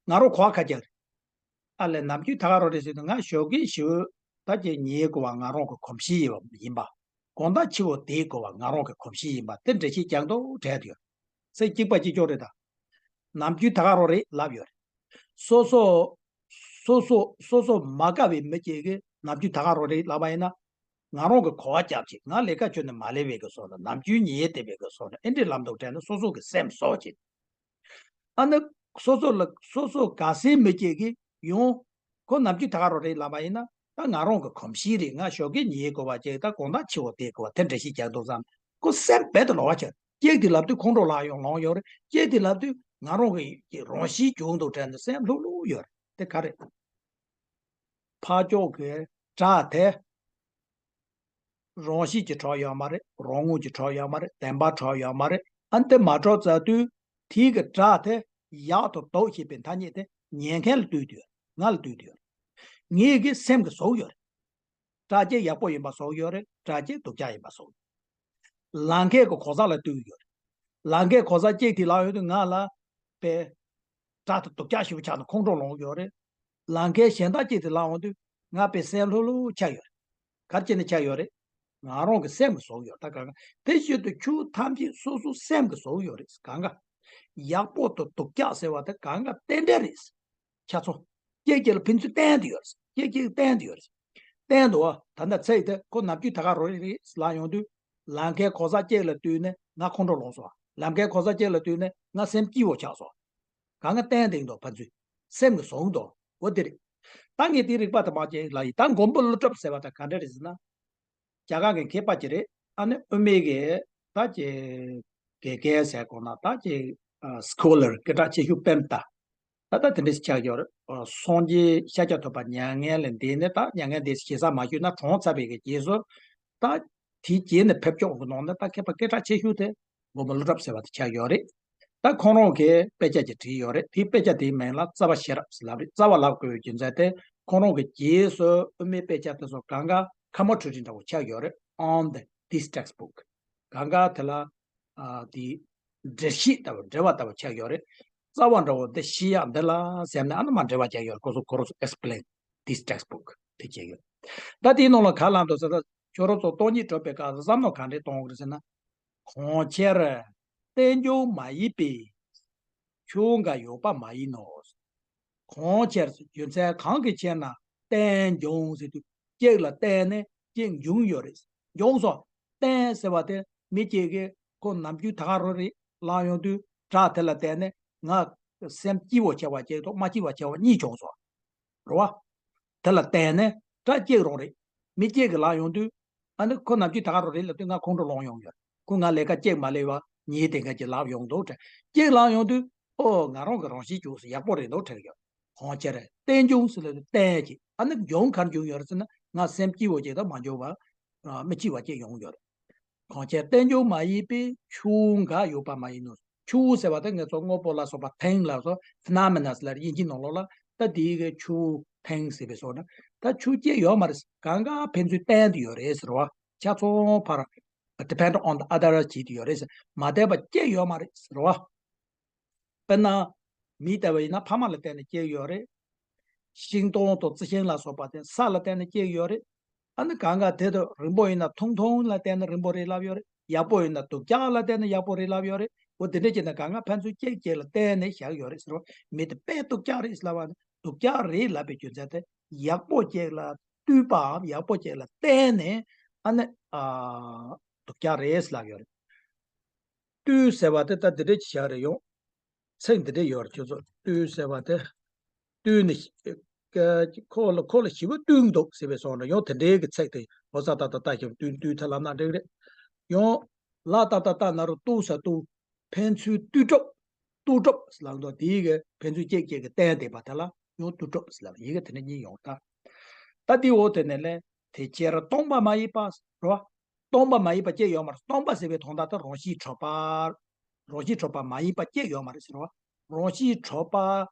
ང་རང་གོ་བ་ཁ་རྒྱག་རེད། ཨ་ལས། ནམ་རྒྱུན་ད་ག་རང་རེད་ཟེར་དུས་ང་ཞོགས་ཀས་ཞེ་པོ་ད་ཅིག་ཉལ་དགོས་པ་ང་རང་གི་གོམས་གཤིས་ཡིན་པ། གང་ལྟར་ཕྱི་པོ་བསྡད་དགོས་པ་ང་རང་གི་གོམས་གཤིས་ཡིན་པ་དེ་འགྲེལ་བཤད་རྒྱག་འདུག་དྲན་ཡོད། ཚིག་གཅིག་པ་གཅིག་ལྕོགས་རེད་ད། ནམ་རྒྱུན་ད་ག་རང་རེད་ལབ་ཡོད་རེད། སོ་སོ། སོ་སོ། སོ་སོ་མ་དགའ་བའི་མི་གཅིག་གིས་ནམ་རྒྱུན་ད་ག་རང་རེད་ལབ་པ་ཡིན་ན། ང་རང་གི་གོ་བ་རྒྱབ་བྱས། ང་ལས་ཀ་ཁྱོན་ནས་མ་ལས་པའི་གི་བཟོ་འདྲ། ནམ་རྒྱུན་ཉལ་བསྡད་པའི་གི་བཟོ་འདྲ། ཨེ་འདྲའི་ལབ་འདུག་དྲན་ནས་སོ་སོ་གི་སེམས་གསོ་བྱེད། ཨ་ནི། སོ་སོ་ལ། སོ་སོ་དགའ་སའི་མི་གཅིག་གིས་ཡང་། ཁོ་ནམ་རྒྱུན་ད་ག་རང་རེད་ལབ་པ་ཡིན་ན། ད་ང་རང་གི་གོམས་གཤིས་རེད། ང་ཞོགས་ཀས་ཉལ་དགོས་པ་ཅིག་ད་གང་ལྟར་ཕྱི་པོ་བསྡད་དགོས་པ་དེ་འགྲེལ་བཤད་རྒྱག་འདུག་བསམ། ཁོ་སེམས་རྦད་དེ་ལོག་པ་ཆགས། གཅིག་དེ་ལབ་དུས་ཁོང་ཁྲོ་ལངས་ཡོང་། ལངས་ཡོང་རེད། གཅིག་དེ་ལབ་དུས་ང་རང་གི་རང་བཞིན་བྱུང་འདུག་དྲན་ནས་སེམས་ལྷུག་ལྷུག་ཡོད་རེད། དེ་ག་རེད། ཕར་ཕྱོགས་ཀྱི་སྒྲ་དེ་རང་བཞིན་གྱིས་གྲགས་ཡོད་མ་རེད། རང་ངོས་ཀྱིས་གྲགས་ཡོད་མ་རེད། བདེན་པར་གྲགས་ཡོད་མ་རེད། ཨ་ནི་དེ་མ་གྲགས་ཙ་དུས་དེའི་གི་སྒྲ་དེ་ཡག་དང་སྡུག་ཤེས་པའི་ཐ་སྙད་དེ་ཉན་མཁན་ལ་ལྟོས་ཏེ་ཡོད། ང་ལ་ལྟོས་ཏེ་ཡོད། ངའི་གི་སེམས་ཀྱིས་བཟོས་ཡོད་རེད། སྒྲ་གཅིག་ཡག་པོ་ཡིན་པ་བཟོས་ཡོད་རེད། སྒྲ་གཅིག་སྡུག་ཅག་ཡིན་པ་བཟོས་ཡོད། ལམ་ཁའི་གི་གོ་ས་ལ་ལྟོས་ཡོད་རེད། ལམ་ཁའི་གོ་ས་གཅིག་དེ་ལ་ཡོང་དུས་ང་ལ་པའི་སྒྲ་དེ་སྡུག་ཅག་ཞེ་པོ་ཆགས་ནས་ཁོང་ཁྲོ་ལངས་ཡོད་རེད། ལམ་ཁའི་གཞན་དག་ཅིག་དེ་ལ་འོང་དུས་ང་དཔེ་སེམས་ལྷོད་ལྷོད་ཆགས་ཡོད་རེད། ག་རེ་བྱས་ནས་ཆགས་ཡོད་རེད། ང་རང་གི་སེམས་ཀྱིས་བཟོས་ཡོད། ད་གང་ག་དེ་བཞིན་དུ་ཆོས་ཐམས་ཅད་སོ་སོའི་སེམས་ཀྱིས་བཟོས་ཡོད་རེད། གང་ག་ཡག་པོ་དང་སྡུག་ཅག་ཟེར་བ་དེ་གང་ག་རྟེན་འབྲེལ་རེད། ཁྱེད་ཚོ། གཅིག་གཅིག་ལ་ཕན་ཚུན་བརྟེན་དུ་ཡོད་རེད། གཅིག་གཅིག་བརྟེན་དུ་ཡོད་རེད། བརྟེན་དུ་བ་ད་ལྟ་ཚིག་དེ་ཁོ་ནམ་རྒྱུན་ད་ག་རང་རེད་ལབ་ཡོང་དུས། ལམ་ཁའི་གོ་ས་གཅིག་ལ་ལྟོས་ནས་ང་ཁོང་ཁྲོ་ལངས་སོང་། ལམ་ཁའི་གོ་ས་གཅིག་ལ་ལྟོས་ནས་ང་སེམས་སྐྱིད་པོ་ཆགས་སོང་། གང་ག་བརྟེན་དེ་འདུག་ཕན་ཚུན། སེམས་ཀྱིས་བཟུང་འདུག་འོ་དེ་རེད། ད་ངས་དེའི་རིག་པ་དེ་མ་བྱས་ལ་ཡིན། ད་མགོན་པོ་ཀླུ་སྒྲུབ་ཟེར་བ་དང་ག་འདྲ་རེད་ཟེར་ན། རྒྱ་གར་གྱི་མཁས་པ་ཅིག་རེད། ཨ་ནི་དབུ་མའི་གི་ད་ཀྱི་དགེ་རྒན་ཟེར་དགོས་ན། ད་ཀྱི་ཨ་སྐོ་ལར་སྐད་གྲགས་ཆེ་ཤོས་པད་མ་ད། ད་ལྟ་དེ་འདྲ་ཞིག་ཆགས་ཡོད་རེད། ཨ་སངས་རྒྱས་ཤཱཀྱ་ཐུབ་པ་མྱ་ངན་ལས་འདས་ནས། ད་མྱ་ངན་འདས་ཞེ་ས་མ་ཞུས་ན་གྲོངས་ཚར་བའི་གི་རྗེས་སུ། ད་དེའི་རྗེས་ནས་ཕེབས་ཕྱོགས་ཀྱི་ནང་ནས་ད་མཁས་པ་སྐད་གྲགས་ཆེ་ཤོས་དེ་མགོན་པོ་ཀླུ་སྒྲུབ་ཟེར་བ་དེ་ཆགས་ཡོད་རེད། ད་ཁོང་རང་གིས་དཔེ་ཆ་ཅིག་བྲིས་ཡོད་རེད། དེའི་དཔེ་ཆ་དེའི་མིང་ལ་རྩ་བ་ཤེས་རབ་ཟེར་ལབ་རེད། རྩ་བ་ལབ་དགོས་པའི་རྒྱུ་མཚན་དེ་ཁོང་རང་གི་རྗེས་སུ་དབུ་མའི་དཔེ་ཆ་དེ་ཚོ་གང་ག་commentary འདྲ་བོ་ཆགས་ཡོད་རེད། On the, this textbook. གང་ག་དེ་ལ་ཨ་དེ་འགྲེལ་བཤད་ལྟ་བུ། འགྲེལ་བ་ལྟ་བུ་ཆགས་ཡོད་རེད། རྩ་བ་འདྲ་བོ་འདི་ཤེས་ཡག་འདི་ལ་ཟེར་ནས་ཨ་ནི་མར་འགྲེལ་བ་རྒྱག་ཡོད་རེད། ཁོ་ཚོ་ཁོ་རང་ཚོ་explain this textbook དེ་བྱས་ཡོད། ད་དེའི་ནང་ལ་ག་ལབ་འདུག་ཟེར་ན། ཁྱོད་རང་ཚོ་སྟོང་ཉིད་གྲུབ་པའི་སྐབས་སུ་བསམ་བློ་ག་འདྲས་གཏོང་དགོས་རེད་ཟེར་ན། གང་ཕྱིར་རྟེན་འབྱུང་མ་ཡིན་པའི་ཆོས་འགའ་ཡོད་པ་མ་ཡིན་ནོ། གང་ཕྱིར་རྒྱུ་མཚན་གང་གི་ཕྱིར་ན་རྟེན་འབྱུང་ཟེར་དུས་གཅིག་ལ་བརྟེན་ནས་གཅིག་འབྱུང་ཡོད་རེད། འབྱུང་སོང་། རྟེན་ཟེར་བ་དེ་མི་གཅིག་གིས་ཁོ་ནམ་རྒྱུན་ད་ག་རང་རེད་ལབ་ཡོང་དུས་སྒྲ་དེ་ལ་བརྟེན་ནས་ང་སེམས་སྐྱིད་པོ་ཆགས་པ་གཅིག་དང་མ་སྐྱིད་པ་ཆགས་པ་གཉིས་བྱུང་སོང་། རེད་བ། དེ་ལ་བརྟེན་ནས་སྒྲ་གཅིག་རང་རེད། མི་གཅིག་གིས་ལབ་ཡོང་དུས། ཨ་ནི་ཁོ་ནམ་རྒྱུན་ད་ག་རང་རེད་ལབ་དུས་ང་ཁོང་ཁྲོ་ལངས་ཡོང་ཡོད། ཁོ་ང་ལས་ཀ་གཅིག་མ་ལས་པ་ཉིན་དེ་འགའ་གཅིག་ལབ་ཡོང་འདུག་དྲན། གཅིག་ལབ་ཡོང་དུས་ཨོ་ང་རང་གི་རང་བཞིན་བྱུང་སོང་། ཡག་པོ་རེད་འདུག་དྲན་ཡོད། གང་ཕྱིར་རྟེན་འབྱུང་ཟེར་ལབ་དུས་བརྟེན་གྱི། ཨ་ནི་འབྱུང་ག་རེ་འབྱུང་ཡོད་རེད་ཟེར་ན། ང་སེམས་སྐྱིད་པོ་གཅིག་དང་མ་འབྱུང་བ་མི་སྐྱིད་པ་གཅིག་ཡོང་ཡོད་རེད། གང་ཕྱིར་རྟེན་འབྱུང་མ་ཡིན་པའི་ཆོས་འགའ་ཡོད་པ་མ་ཡིན་ནོ། ཆོས་ཟེར་བ་དེ་ང་ཚོ་དངོས་པོ་ལ་སོགས་པ་thing ལ་སོགས་phenomena ལ་དབྱིན་ཇིའི་ནང་ལོགས་ལ། ད་དེའི་གི་ཆོས་thing ཟེར་བའི་སོགས་ན། ད་ཆོས་གཅིག་ཡོད་མ་རེད། གང་ག་ཕན་ཚུན་བརྟེན་དུ་ཡོད་རེད་ཟེར་བ། ཆ་ཚང་ཕར་depend on the other བྱེད་དུ་ཡོད་རེད་ཟེར། མ་བརྟེན་པ་གཅིག་ཡོད་མ་རེད་ཟེར་བ། དཔེར་ན། མི་ལྟ་བུ་ཡིན་ན་ཕ་མ་ལ་བརྟེན་ནས་སྐྱེས་ཡོད་རེད། ཤིང་སྡོང་དང་རྩི་ཤིང་ལ་སོགས་པ་དེ་ས་ལ་བརྟེན་ནས་སྐྱེས་ཡོད་རེད། ཨ་ནི་གང་ག་དེ་དང་རིང་པོ་ཡིན་ན་ཐུང་ཐུང་ལ་བརྟེན་ནས་རིང་པོ་རེད་ལབ་ཡོད་རེད། ཡག་པོ་ཡིན་ན་སྡུག་ཅག་ལ་བརྟེན་ནས་ཡག་པོ་རེད་ལབ་ཡོད་རེད། འོ་དེ་འདྲ་བྱས་ན་གང་ག་ཕན་ཚུན་གཅིག་གཅིག་ལ་བརྟེན་ནས་བཞག་ཡོད་རེད་ཟེར་བ། མི་དེ་དཔེ་སྡུག་ཅག་རེད་ལབ་པ་ནི་སྡུག་ཅག་རེད་ལབ་པའི་རྒྱུ་མཚན་དེ་ཡག་པོ་གཅིག་ལ་ལྟོས་པའམ་ཡག་པོ་གཅིག་ལ་བརྟེན་ནས་ཨ་ནི་ཨ་སྡུག་ཅག་རེད་ལབ་ཡོད་རེད། ལྟོས་ཟེར་བ་དེ་ད་འདི་འདྲ་ཅིག་བཞག་རེད་ཡོང་། ཚིག་འདི་འདྲ་ཡོད་རེད། ཁྱོད་ཚོ་ལྟོས་ཟེར་བ་དེ། ལྟོས་ནི། ཁོ་ལ་ཁོ་ལ་ཞེ་པོ་ལྟོས་འདུག་ཟེར་བའི་སོགས་ནས་ཡང་དེ་འདྲའི་གི་ཚིག་དེ་ལོ་ཙཱ་ཏ་ཏ་ཏ་ཞེ་པོ་ལྟོས་ལྟོས་ཐ་ལ་ན་འགྲིག་རེད། ཡང་། ལ་ཏ་ཏ་ཏ་ན་རོ་ལྟོ་ས་ལྟོས། ཕན་ཚུན་ལྟོས་གྲུབ། ལྟོས་གྲུབ་ཟེར་ལབ་འདུག་དེའི་གི་ཕན་ཚུན་གཅིག་གཅིག་གི་བརྟེན་བསྡད་པ་དེ་ལ་ཡང་ལྟོས་གྲུབ་ཟེར་ལབ། ཡི་གེ་དེ་འདྲ་གཉིས་ཡོང་ད། ད་དེའི་འོག་དེ་ནས་ལས་དེ་ཕྱིར་སྟོང་པ་མ་ཡིན་པ་རོ། སྟོང་པ་མ་ཡིན་པ་གཅིག་ཡོད་མ་རེད། སྟོང་པ་ཟེར་བའི་དོན་དག་དེ་རང་བཞིན་གྲུབ་པ། རང་བཞིན་གྲུབ་པ་མ་ཡིན་པ་གཅིག་ཡོད་མ་རེད་ཟེར་བ། རང་བཞིན་གྲུབ་པ་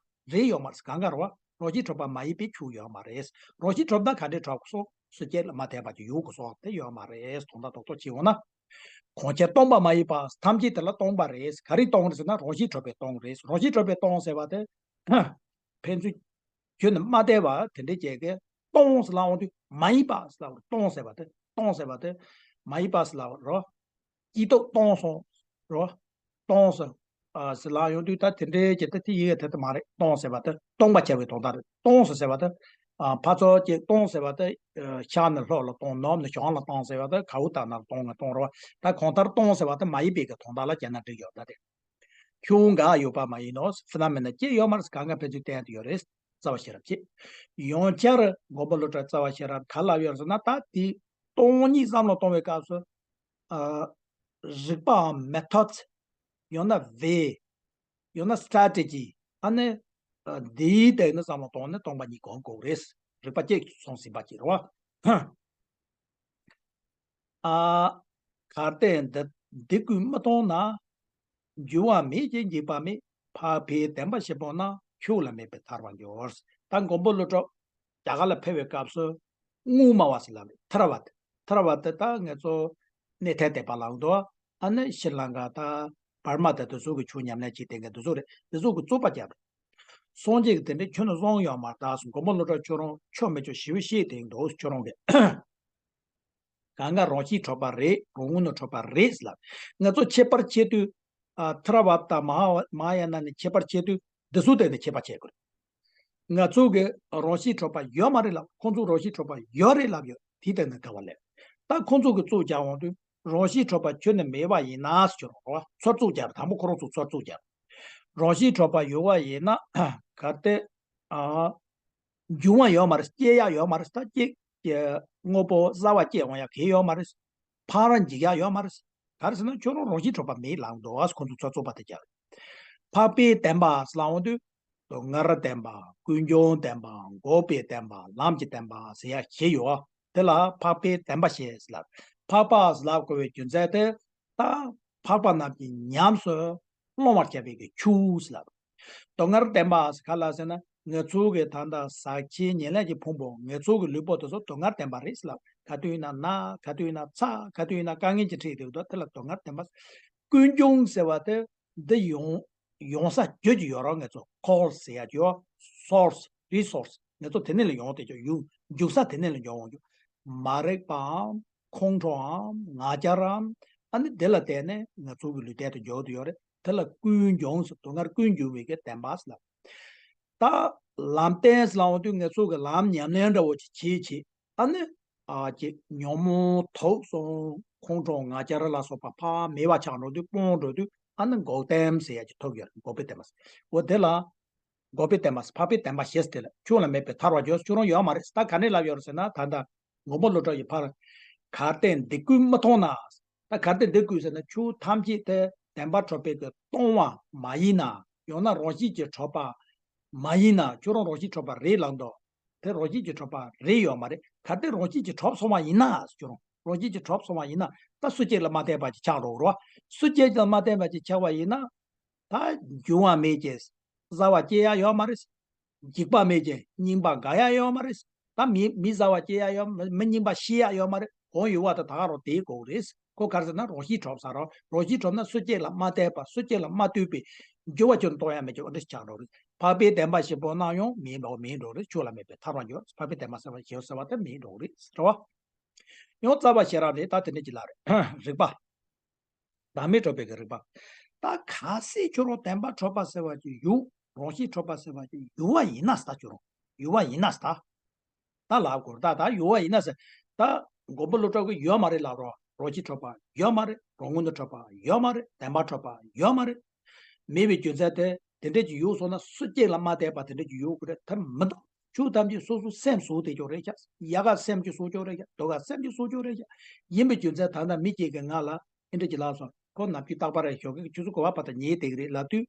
རེད་ཡོད་མ་རེད། གང་ག་རེད་བ། རང་བཞིན་གྲུབ་པ་མ་ཡིན་པའི་ཆོས་ཡོད་མ་རེད། རང་བཞིན་གྲུབ་ན་ག་འདྲས་གྲུབ་དགོས་སོ། སུ་གཅིག་ལ་མ་བརྟེན་པ་ཅིག་ཡོད་དགོས་སོ། དེ་ཡོད་མ་རེད། དོན་དག་རྡོག་རྡོག་བྱས་འོང་ན། གང་ཕྱིར་སྟོང་པ་མ་ཡིན་པ། ཐམས་ཅད་དེ་ལ་སྟོང་པ་རེད། ག་རེ་སྟོང་རེད་ཟེར་ན་རང་བཞིན་གྲུབ་པས་སྟོང་རེད། རང་བཞིན་གྲུབ་པས་སྟོང་ཟེར་བ་དེ། ཕན་ཚུན་ཁྱོན་ནས་མ་བལྟས་པ་དེ་འདྲའི་བྱས་ཀྱི་སྟོང་ཟེར་ལབ་འོང་དུས་མ་ཡིན་པ་ཟེར་ལབ་རེད། སྟོང་ཟེར་བ་དེ་སྟོང་ཟེར་བ་དེ་མ་ཡིན་པ་ཟེར་ལབ་རོ། སྐྱིད་སྡུག་སྟོང་སོང་རོ། སྟོང་ཟེར། ཨ་ཟེར་ལབ་ཡོང་དུས་ད་དེ་འདྲའི་བྱས་ད་དེ་ཡི་གེ་དེ་ལྟ་མ་རེད། སྟོང་ཟེར་བ་དེ་སྟོང་པ་ཆགས་པའི་དོན་དག་རེད། སྟོང་ཟེར་ཟེར་བ་དེ། ཨ་ཕར་ཚུར་གཅིག་སྟོང་ཟེར་བ་དེ། ཤར་ནས་ལྷོ་ལ་སྟོང་། ནུབ་ནས་བྱང་ལ་སྟོང་ཟེར་བ་དེ། ག་འུ་ད་ན་ལ་སྟོང་ང་སྟོང་རོ། ད་གང་ལྟར་སྟོང་ཟེར་བ་དེ་མ་ཡིན་པའི་གི་དོན་དག་ལ་བྱས་ན་འགྲིག་ཡོད་ད་དེ། ཁྱོད་འགའ་ཡོད་པ་མ་ཡིན་ནོ། ཕི་ན་མེ་ན་གཅིག་ཡོད་མ་རེད། གང་ག་ཕན་ཚུན་བརྟེན་དུ་ཡོད་རེད། རྩ་བ་ཤེས་རབ་བྱེད། ཡང་བསྐྱར་མགོན་པོ་ཀླུ་སྒྲུབ་རྩ་བ་ཤེས་རབ་ག་ལབ་ཡོད་རེད་ཟེར་ན། ད་དེ་སྟོང་ཉིད་བསམ་བློ་གཏོང་བའི་སྐབས་སུ། ཨ་རིག་པའམ་method། ཡང་ན་way། ཡང་ན་strategy། ཨ་ནི་ཨ་འདིའི་སྟེང་ནས་བསམ་བློ་གཏོང་ནས་སྟོང་པ་ཉིད་གོ་དགོས་རེད། རིག་པ་གཅིག་སོང་ཟིན་པ་ཅིག་རེད་བ། ཨ། གལ་ཏེ་འདི་འདི་ཀུན་མི་མཐོང་ན། འགྱུར་བ་མེད་ཅིང་འཇིག་པ་མེད། འཕགས་པའི་བདེན་པ་ཞིག་སྤངས་ན། ཆོས་ལ་དམིགས་པའི་ཐར་པར་འགྱུར། ད་མགོན་པོ་ཀླུ་སྒྲུབ་རྒྱ་གར་ལ་ཕེབས་པའི་སྐབས་སུ་དངུལ་སྨྲ་བ་ཟེར་ལབ་རེད། ཐར་པ་དེ་ཐར་པ་དེ་ད་ང་ཚོ་གནས་ཐལ་དད་པ་ལབ་འདུག་ཨ་ནི་ཤྲི་ལང་ཀ་དང་བར་མ་དང་དེ་ཚོ་གི་ཆོས་ཉམས་ལེན་བྱེད་བསྡད་མཁན་དེ་ཚོ་རེད། དེ་ཚོ་གི་རྩོད་པ་རྒྱབ་རེད། སངས་རྒྱས་ཀྱི་དེ་འདྲའི་ཆོས་ནི་བཟང་ཡོད་མ་རེད། ད་སོང་མགོན་པོ་ཀླུ་སྒྲུབ་ཁྱོད་རང་ཆོས་མི་ཆོས་ཞེ་པོ་བཤད་དེ་འདུག་ཁྱོད་རང་གི་གང་ག་རང་བཞིན་གྲགས་པ་རེད། རང་ངོ་ནས་གྲགས་པ་རེད་ལབ། ང་ཚོ་ཁྱད་པར་ཕྱེ་དུས། ཨ། ཐར་པ་དང་མ་ཧཱ་མ་ཧཱ་ཡ་ན་ནས་ཁྱད་པར་ཕྱེ་དུས་འདི་ཚོ་སྟེང་ནས་ཁྱད་པར་ཕྱེ་དགོས། ང་ཚོ་གི་རང་བཞིན་གྲགས་པ་ཡོད་མ་རེད་ལབ། ཁོང་ཚོ་རང་བཞིན་གྲགས་པ་ཡོད་རེད་ལབ་ཡོད། དེའི་སྟེང་ནས་འགལ་བ་སླེབས། ད་ཁོང་ཚོ་གི་རྩོད་རྒྱག་འོང་དུས་རང་བཞིན་གྲགས་པ་ཁྱོན་ནས་མེད་པ་ཡིན་ན་ཟེར་གྱི་རེད་བ། ཚུར་རྩོད་རྒྱག་རེད། དང་པོ་ཁོ་རང་ཚོ་ཚུར་རྩོད་རྒྱག་རེད། རང་བཞིན་གྲགས་པ་ཡོད་པ་ཡིན་ན་གལ་ཏེ། ཨ། འབྱུང་བ་ཡོད་མ་རེད། སྐྱེ་ཡག་ཡོད་མ་རེད། ད་སྐྱེ། དངོས་པོ་གསར་པ་སྐྱེ་འོང་ཡག་གང་ཡང་ཡོད་མ་རེད། ཕར་འཇིག་ཡག་ཡོད་མ་རེད། ག་རེ་ཟེར་ན་ཁྱོད་རང་རང་བཞིན་གྲགས་པ་མེད་ལབ་འདུག་ཨ། ཁོང་ཚོ་ཚོ་རྩོད་པ་དེ་རྒྱག་རེད། འཕགས་པའི་བདེན་པ་ལབ་འོང་དུས། སྡུག་བསྔལ་བདེན་པ། ཀུན་འབྱུང་བདེན་པ། འགོག་པའི་བདེན་པ། ལམ་གྱི་བདེན་པ་ཟེར་ཡག་བཞི་ཡོད། དེ་ལ་འཕགས་པའི་བདེན་པ་ཞེས་ལབ། འཕགས་པ་ལབ་དགོས་པའི་རྒྱུ་མཚན་དེ། ད་འཕགས་པ་རྣམས་ཀྱིས་ཉམས་སུ་བླང་བར་བྱ་བའི་གི་ཆོས་ལབ། སྡུག་བསྔལ་བདེན་པ་ག་ལ་ཟེར་ན། ང་ཚོ་གི་ད་ལྟ་ཟག་བཅས་ཉེར་ལེན་གྱི་ཕུང་པོ། ང་ཚོ་གི་ལུས་པོ་དེ་ཚོ་སྡུག་བསྔལ་བདེན་པ་རེད་ལབ། ག་དུས་ཡིན་ན་ན། ག་དུས་ཡིན་ན་ཚ། ག་དུས་ཡིན་ན་དཀའ་ངལ་གྱིས་ཁྲིད་བསྡད་འདུག་དེ་ལ་སྡུག་བསྔལ་བདེན་པ། ཀུན་འབྱུང་ཟེར་བ་དེ་འདི་ཡོང་ཡོང་ས་རྒྱུ་ཅིག་ཡོད་རེད། ང་ཚོ་ཁོ་སི་ཟེར་ཡག་ཅིག་ཡོད། སོར་སི། རི་སོར་སི། ང་ཚོ་དེ་ནས་ལ་ཡོང་བསྡད་ཀྱི་ཡོད། འཇུག་ས་དེ་ནས་ལ་ཡོང་འོང་རྒྱུ། མ་རིག་པའམ། ཁོང་ཁྲོའམ། ང་རྒྱལ་རམ། ཨ་ནི་དེ་ལ་བརྟེན་ནས་ང་ཚོ་གི་ལུས་རྟེན་དུ་འགྱུར་དུ་ཡོད་རེད། དེ་ལ་ཀུན་འབྱུང་ཟེར། སྡུག་བསྔལ་ཀུན་འབྱུང་བའི་གི་བདེན་པ་ཟེར་ལབ། ད་ལམ་བདེན་ཟེར་ལབ་འོང་དུས་ང་ཚོ་གི་ལམ་ཉམས་ལེན་འདྲ་བོ་ཅིག་བྱེད་བྱེད། ཨ་ནི། ཨ། ཅིག་ཉོན་མོངས་དུག་གསུམ་ཁོང་ཁྲོ་ང་རྒྱལ་ལ་སོགས་པ་ཕར་མེད་པ་ཆགས་འགྲོ་དུས། སྤོང་འགྲོ་དུས། ཨ་ནི་འགོག་བདེན་ཟེར་ཡག་ཅིག་ཐོབ་ཡོད་རེད། འགོག་པའི་བདེན་པ་ཟེར། འོ་དེ་ལ། འགོག་པའི་བདེན་པ་ཟེར། འཕགས་པའི་བདེན་པ་ཞེས་ཟེར། དེ་ལ་ཆོས་ལ་དམིགས་པའི་ཐར་པར་འགྱུར། ཁྱོད་རང་ཡོད་མ་རེད། ད་ག་ནས་ལབ་ཡོད་རེད་ཟེར་ན། ད་ལྟ་མགོན་པོ་ཀླུ་སྒྲུབ་ཀྱིས་ཕར། གལ་ཏེ་འདི་ཀུན་མི་མཐོང་ན། ད་གལ་ཏེ་འདི་ཀུན་ཟེར་ན་ཆོས་ཐམས་ཅད་དེ་བདེན་པར་གྲུབ་པའི་གི་སྟོང་པ་མ་ཡིན་ན། ཡང་ན་རང་བཞིན་གྱིས་གྲུབ་པ་མ་ཡིན་ན། ཁྱོད་རང་རང་བཞིན་གྲུབ་པ་རེད་ལབ་འདུག་དེ་རང་བཞིན་གྱིས་གྲུབ་པ་རེད་ཡོད་མ་རེད། གལ་ཏེ་རང་བཞིན་གྱིས་གྲུབ་སོང་བ་ཡིན་ན། ཁྱོད་རང་རང་བཞིན་གྱིས་གྲུབ་སོང་བ་ཡིན་ན། ད་སུ་གཅིག་ལ་མ་བརྟེན་པ་ཅིག་ཆགས་འགྲོ་གི་རེད་བ། སུ་གཅིག་ལ་མ་བརྟེན་པ་ཅིག་ཆགས་པ་ཡིན་ན། ད་འབྱུང་བ་མེད་ཅིང་གསར་པ་སྐྱེ་ཡག་ཡོད་མ་རེད། འཇིག་པ་མེད་ཅིང་རྙིང་པ་འགག་ཡག་ཡོད་མ་རེད། ད་མི་མི་གསར་པ་སྐྱེ་ཡག་ཡོད། མི་མི་རྙིང་པ་ཤི་ཡག་ཡོད་མ་རེད། གང་ཡོད་པ་དེ་ད་ག་རང་དེའི་སྒོ་རེད། ཁོ་ག་རེ་ཟེར་ན་རང་བཞིན་གྲུབ་ས་རེད། རང་བཞིན་གྲུབ་ན་སུ་གཅིག་ལ་མ་བརྟེན་པ། སུ་གཅིག་ལ་མ་ལྟོས་པའི་འགྱུར་བ་ཁྱོན་གཏོང་ཡག་མེད་ཀྱི་འོ་འདྲ་ཆགས་འགྲོ་རེད། འཕགས་པའི་བདེན་པ་ཞིག་སྤངས་ན་ཡང་མེད་འགྲོ་མེད་འགྲོ་རེད། ཆོས་ལ་དམིགས་པའི་ཐར་པར་འགྱུར། འཕགས་པའི་བདེན་པ་ཟེར་བ་ཞིག་ཟེར་བ་དེ་མེད་འགྲོ་རེད་ཟེར་བ། ཡང་རྩ་བ་ཤེས་རབ་རེད། ད་དེ་འདྲ་ཅིག་ལ་རེད། རིགས་པ། བདག་མེད་གྲུབ་པའི་གི་རིགས་པ། ད་གལ་སྲིད་ཁྱོད་རང་བདེན་པར་གྲུབ་པ་ཟེར་བ་ཅིག་ཡོད། རང་བཞིན་གྲུབ་པ་ཟེར་བ་ཅིག་ཡོད་པ་ཡིན་ན་ཟེར། ད་ཁྱོད་རང་ཡོད་པ་ཡིན་ན་ཟེར། ད་ལབ་དགོས་རེད། ད་ད་ཡོད་པ་ཡིན་ན་ཟེར། ད་མགོན་པོ་ཀླུ་སྒྲུབ་ཀྱིས་ཡོད་མ་རེད་ལབ་རོགས། རང་བཞིན་གྲུབ་པ་ཡོད་མ་རེད། རང་ངོ་ནས་གྲུབ་པ་ཡོད་མ་རེད། བདེན་པར་གྲུབ་པ་ཡོད་མ་རེད། མེད་པའི་རྒྱུ་མཚན་དེ་དེ་འདྲས་ཀྱི་ཡོད་སོང་ན་སུ་གཅིག་ལ་མ་བརྟེན་པ་དེ་འདྲས་ཀྱི་ཡོད་དགོས་རེད། དེ་མི་འདུག་ཆོས་ཐམས་ཅད་སོ་སོ་སེམས་བཟོ་བསྡད་ཀྱོག་རེད་ཤག་ཡག་ག་སེམས་ཀྱིས་བཟོ་ཀྱོག་རེད་ཤག་སྡུག་ག་སེམས་ཀྱིས་བཟོ་ཀྱོག་རེད་ཤག་ཡིན་པའི་རྒྱུ་མཚན་ད་ལྟ་མི་གཅིག་གིས་ང་ལ་ཨེ་འདྲ་ཅིག་ལབ་སོང་། ཁོ་ནམ་རྒྱུན་རྟག་པར་རེ་ཞོགས་ཀས་ཆུ་ཚོད་དགུ་པ་བར་དུ་ཉལ་བསྡད་ཀྱི་རེད་ལབ་དུས།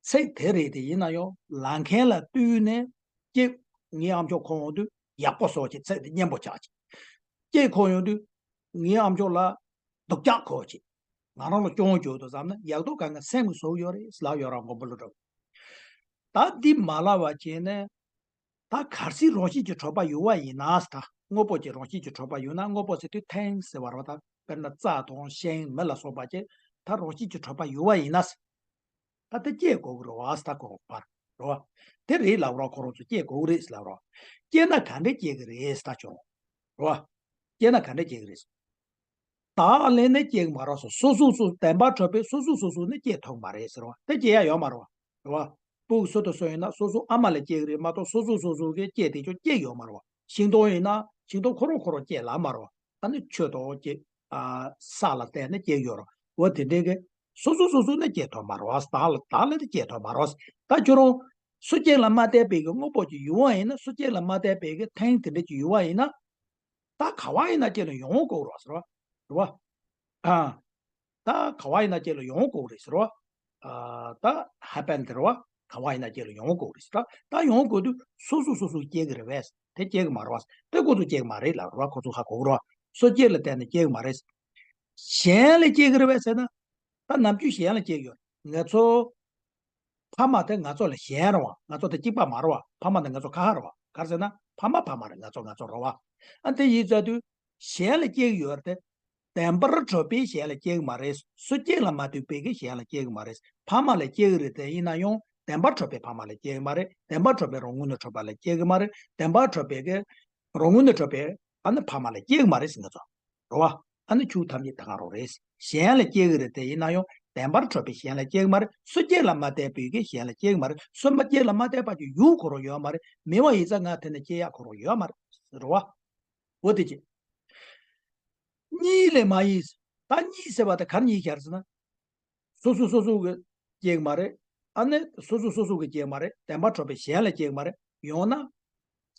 ཚིག་དེ་རེད་དེ། ཡིན་ན་ཡང་ལབ་མཁན་ལ་བསྟུན་ནས་ཀྱེ། ངའི་ཨ་མཆོག་གོ་ཡོང་དུས་ཡག་པོ་བཟོ་བྱས། ཚིག་དེ་སྙན་པོ་ཆགས་བྱས། ཀྱེ་གོ་ཡོང་དུས་ངའི་ཨ་མཆོག་ལ་སྡུག་ཅག་གོ་བྱས། ང་རང་ལ་སྐྱོན་བརྗོད་དུ་བསམ་ན་ཡག་སྡུག་གང་ག་སེམས་ཀྱིས་བཟོ་ཡོད་རེད་ལབ་ཡོད་ར། མགོན་པོ་ཀླུ་སྒྲུབ། ད་འདི་མ་ལབ་པ་བྱས་ནས། ད་གལ་སྲིད་རང་བཞིན་གྱིས་གྲུབ་པ་ཡོད་པ་ཡིན་ན་ཟེར། ད་དངོས་པོ་ཅིག་རང་བཞིན་གྱིས་གྲུབ་པ་ཡོད་ན། དངོས་པོ་ཟེར་དུས་ཐེངས་ཟེར་བ་རེད་བ། ད་དཔེར་ན་རྩྭ་དང་ཤིང་མི་ལ་སོགས་པ་ཅིག་ད་རང་བཞིན་གྱིས་གྲུབ་པ་ཡོད་པ་ཡིན་ན་ཟེར། ད་དེ་སྐྱེ་དགོས་ཀྱི་རེད་བ་ཟེར། ད་ཁོ་རང་པར་རེད་བ། དེ་རེད་ལབ་རོགས། ཁོ་རང་ཚོ་སྐྱེ་དགོས་ཀྱི་རེད་ཟེར་ལབ་རོགས། སྐྱེ་ན་ག་འདྲས་སྐྱེ་གི་རེད་ཟེར། ད་ཁྱོད་རང་རེད་བ། སྐྱེ་ན་ག་འདྲས་སྐྱེ་གི་རེད་ཟེར། བདག་ལས་ནི་སྐྱེ་གི་མ་རེད་ཟེར། སོ་སོ་སོ་བདེན་པར་གྲུབ་པའི་སོ་སོ་སོ་སོ་ནི་སྐྱེ་ཐུབ་མ་རེད་ཟེར་བ། དེ་སྐྱེ་ཡ་ཡོད་མ་རེད་བ། རེད་བ། སྤུ་གུ་སུ་དང་སུ་ཡིན་ན་སོ་སོ་ཨ་མ་ལས་སྐྱེ་གི་རེད་མ་གཏོགས་སོ་སོ་སོ་སོ་གིས་སྐྱེ་དེ་ཅོ་སྐྱེ་ཡོད་མ་རེད་བ། ཤིང་སྡོང་ཡིན་ན་ཤིང་སྡོང་ཁོ་རང་ཁོ་རང་སྐྱེ་ལ་མ་རེད་བ། ཨ་ནི་ཆོས་དང་སྐྱེ། ཨ། ས་ལ་བརྟེན་ནས་སྐྱེ་ཡོད་རེད་བ། དེ་འདྲའི་གི་སོ་སོ་སོ་སོ་ནི་སྐྱེ་ཐུབ་མ་རེད་བ། བདག་ལ་བདག་ལ་ནི་སྐྱེ་ཐུབ་མ་རེད་བ། ད་ཁྱོད་རང་སུ་གཅིག་ལ་མ་བརྟེན་པའི་གི་དངོས་པོ་ཅིག་ཡོད་པ་ཡིན་ན། སུ་གཅིག་ལ་མ་བརྟེན་པའི་གི་ཐེངས་དེ་འདྲ་ཅིག་ཡོད་པ་ཡིན་ན། ད་ག་བ་ཡིན་ན་ཅིག་ལ་ཡོང་དགོས་རེད་ཟེར་བ། རེད་བ། ཨ། ད་ག་བ་ཡིན་ན་ཅིག་ལ་ཡོང་དགོས་རེད་ཟེར་བ། ཨ། ད་ཧེ་པན་དེ་རེད་བ། ག་བ་ཡིན་ན་ཅིག་ལ་ཡོང་དགོས་རེད་ཟེར། ད་ད་ཡོང་དགོས་དུས་སོ་སོ་སོ་སོ་སྐྱེ་གི་རེད་བས། དེ་སྐྱེ་གི་མ་རེད་བ། དེ་ཁོ་ཚོ་སྐྱེ་གི་མ་རེད་ལབ་རེད་བ། ཁོ་ཚོ་ཧ་གོ་གི་རེད་བ། སོ་སྐྱེ་ལ་བརྟེན་ནས་སྐྱེ་གི་མ་རེད། གཞན་ལ་སྐྱེ་གི་རེད་བས་ཟེར་ན། ད་ནམ་རྒྱུན་གཞན་ལ་སྐྱེ་གི་ཡོད་རེད། ང་ཚོ་ཕ་མ་དེ་ང་ཚོ་ལས་གཞན་རེད་བ། ང་ཚོ་དེ་གཅིག་པ་མ་རེད་བ། ཕ་མ་དེ་ང་ཚོ་ཁ་ཁ་རེད་བ། ག་རེ་ཟེར་ན་ཕ་མ་ཕ་མ་རེད། ང་ཚོ་ང་ཚོ་རེད་བ། ཨ་དེ་ཡིན་ཙང་དུས་གཞན་ལ་སྐྱེ་གི་ཡོད་རེད་དེ། བདེན་པར་གྲུབ་པའི་གཞན་ལ་སྐྱེ་གི་མ་རེད། སོ་སྐྱེ་ལ་མ་ལྟོས་པའི་གི་གཞན་ལ་སྐྱེ་གི་མ་རེད། ཕ་མ་ལ་སྐྱེ་གི་རེད་དེ། ཡིན་ན་ཡང་བདེན་པར་གྲུབ་པའི་ཕ་མ་ལ་སྐྱེ་གི་མ་རེད། བདེན་པར་གྲུབ་པའི་རང་ངོས་ནས་གྲུབ་པ་ལ་སྐྱེ་གི་མ་རེད། བདེན་པར་གྲུབ་པའི་གི་རང་ངོས་ནས་གྲུབ་པའི་ཨ་ནི་ཕ་མ་ལ་སྐྱེ་གི་མ་རེད་ཟེར། ང་ཚོ་རེད་བ། ཨ་ནི་ཆོས་ཐམས་ཅད་ད་ག་རང་རེད། གཞན་ལ་སྐྱེ་གི་རེད་དེ། ཡིན་ན་ཡང་བདེན་པར་གྲུབ་པའི་གཞན་ལ་སྐྱེ་གི་མ་རེད། སོ་སྐྱེ་ལ་མ་ལྟོས་པའི་གི་གཞན་ལ་སྐྱེ་གི་མ་རེད། སོ་མ་སྐྱེ་ལ་མ་ལྟོས་པ་ཅིག་ཡོད་ཁོ་རང་ཡོད་མ་རེད། མེད་པ་ཡིན་ཙང་ང་དེ་ནས་སྐྱེ་ཡག་ཁོ་རང་ཡོད་མ་རེད། རེད་བ། འོ་དེ་ཅི། གཉིས་ལས་མ་ཡིན། ད་གཉིས་ཟེར་བ་དེ་ག་རེ་གཉིས་ཤར་ཟེར་ན། སོ་སོ་སོ་སོ་གི་སྐྱེ་གི་མ་རེད། ཨ་ནི་སོ་སོ་སོ་སོ་གི་སྐྱེ་གི་མ་རེད། བདེན་པར་གྲུབ་པའི་གཞན་ལ་སྐྱེ་གི་མ་རེད། ཡང་ན་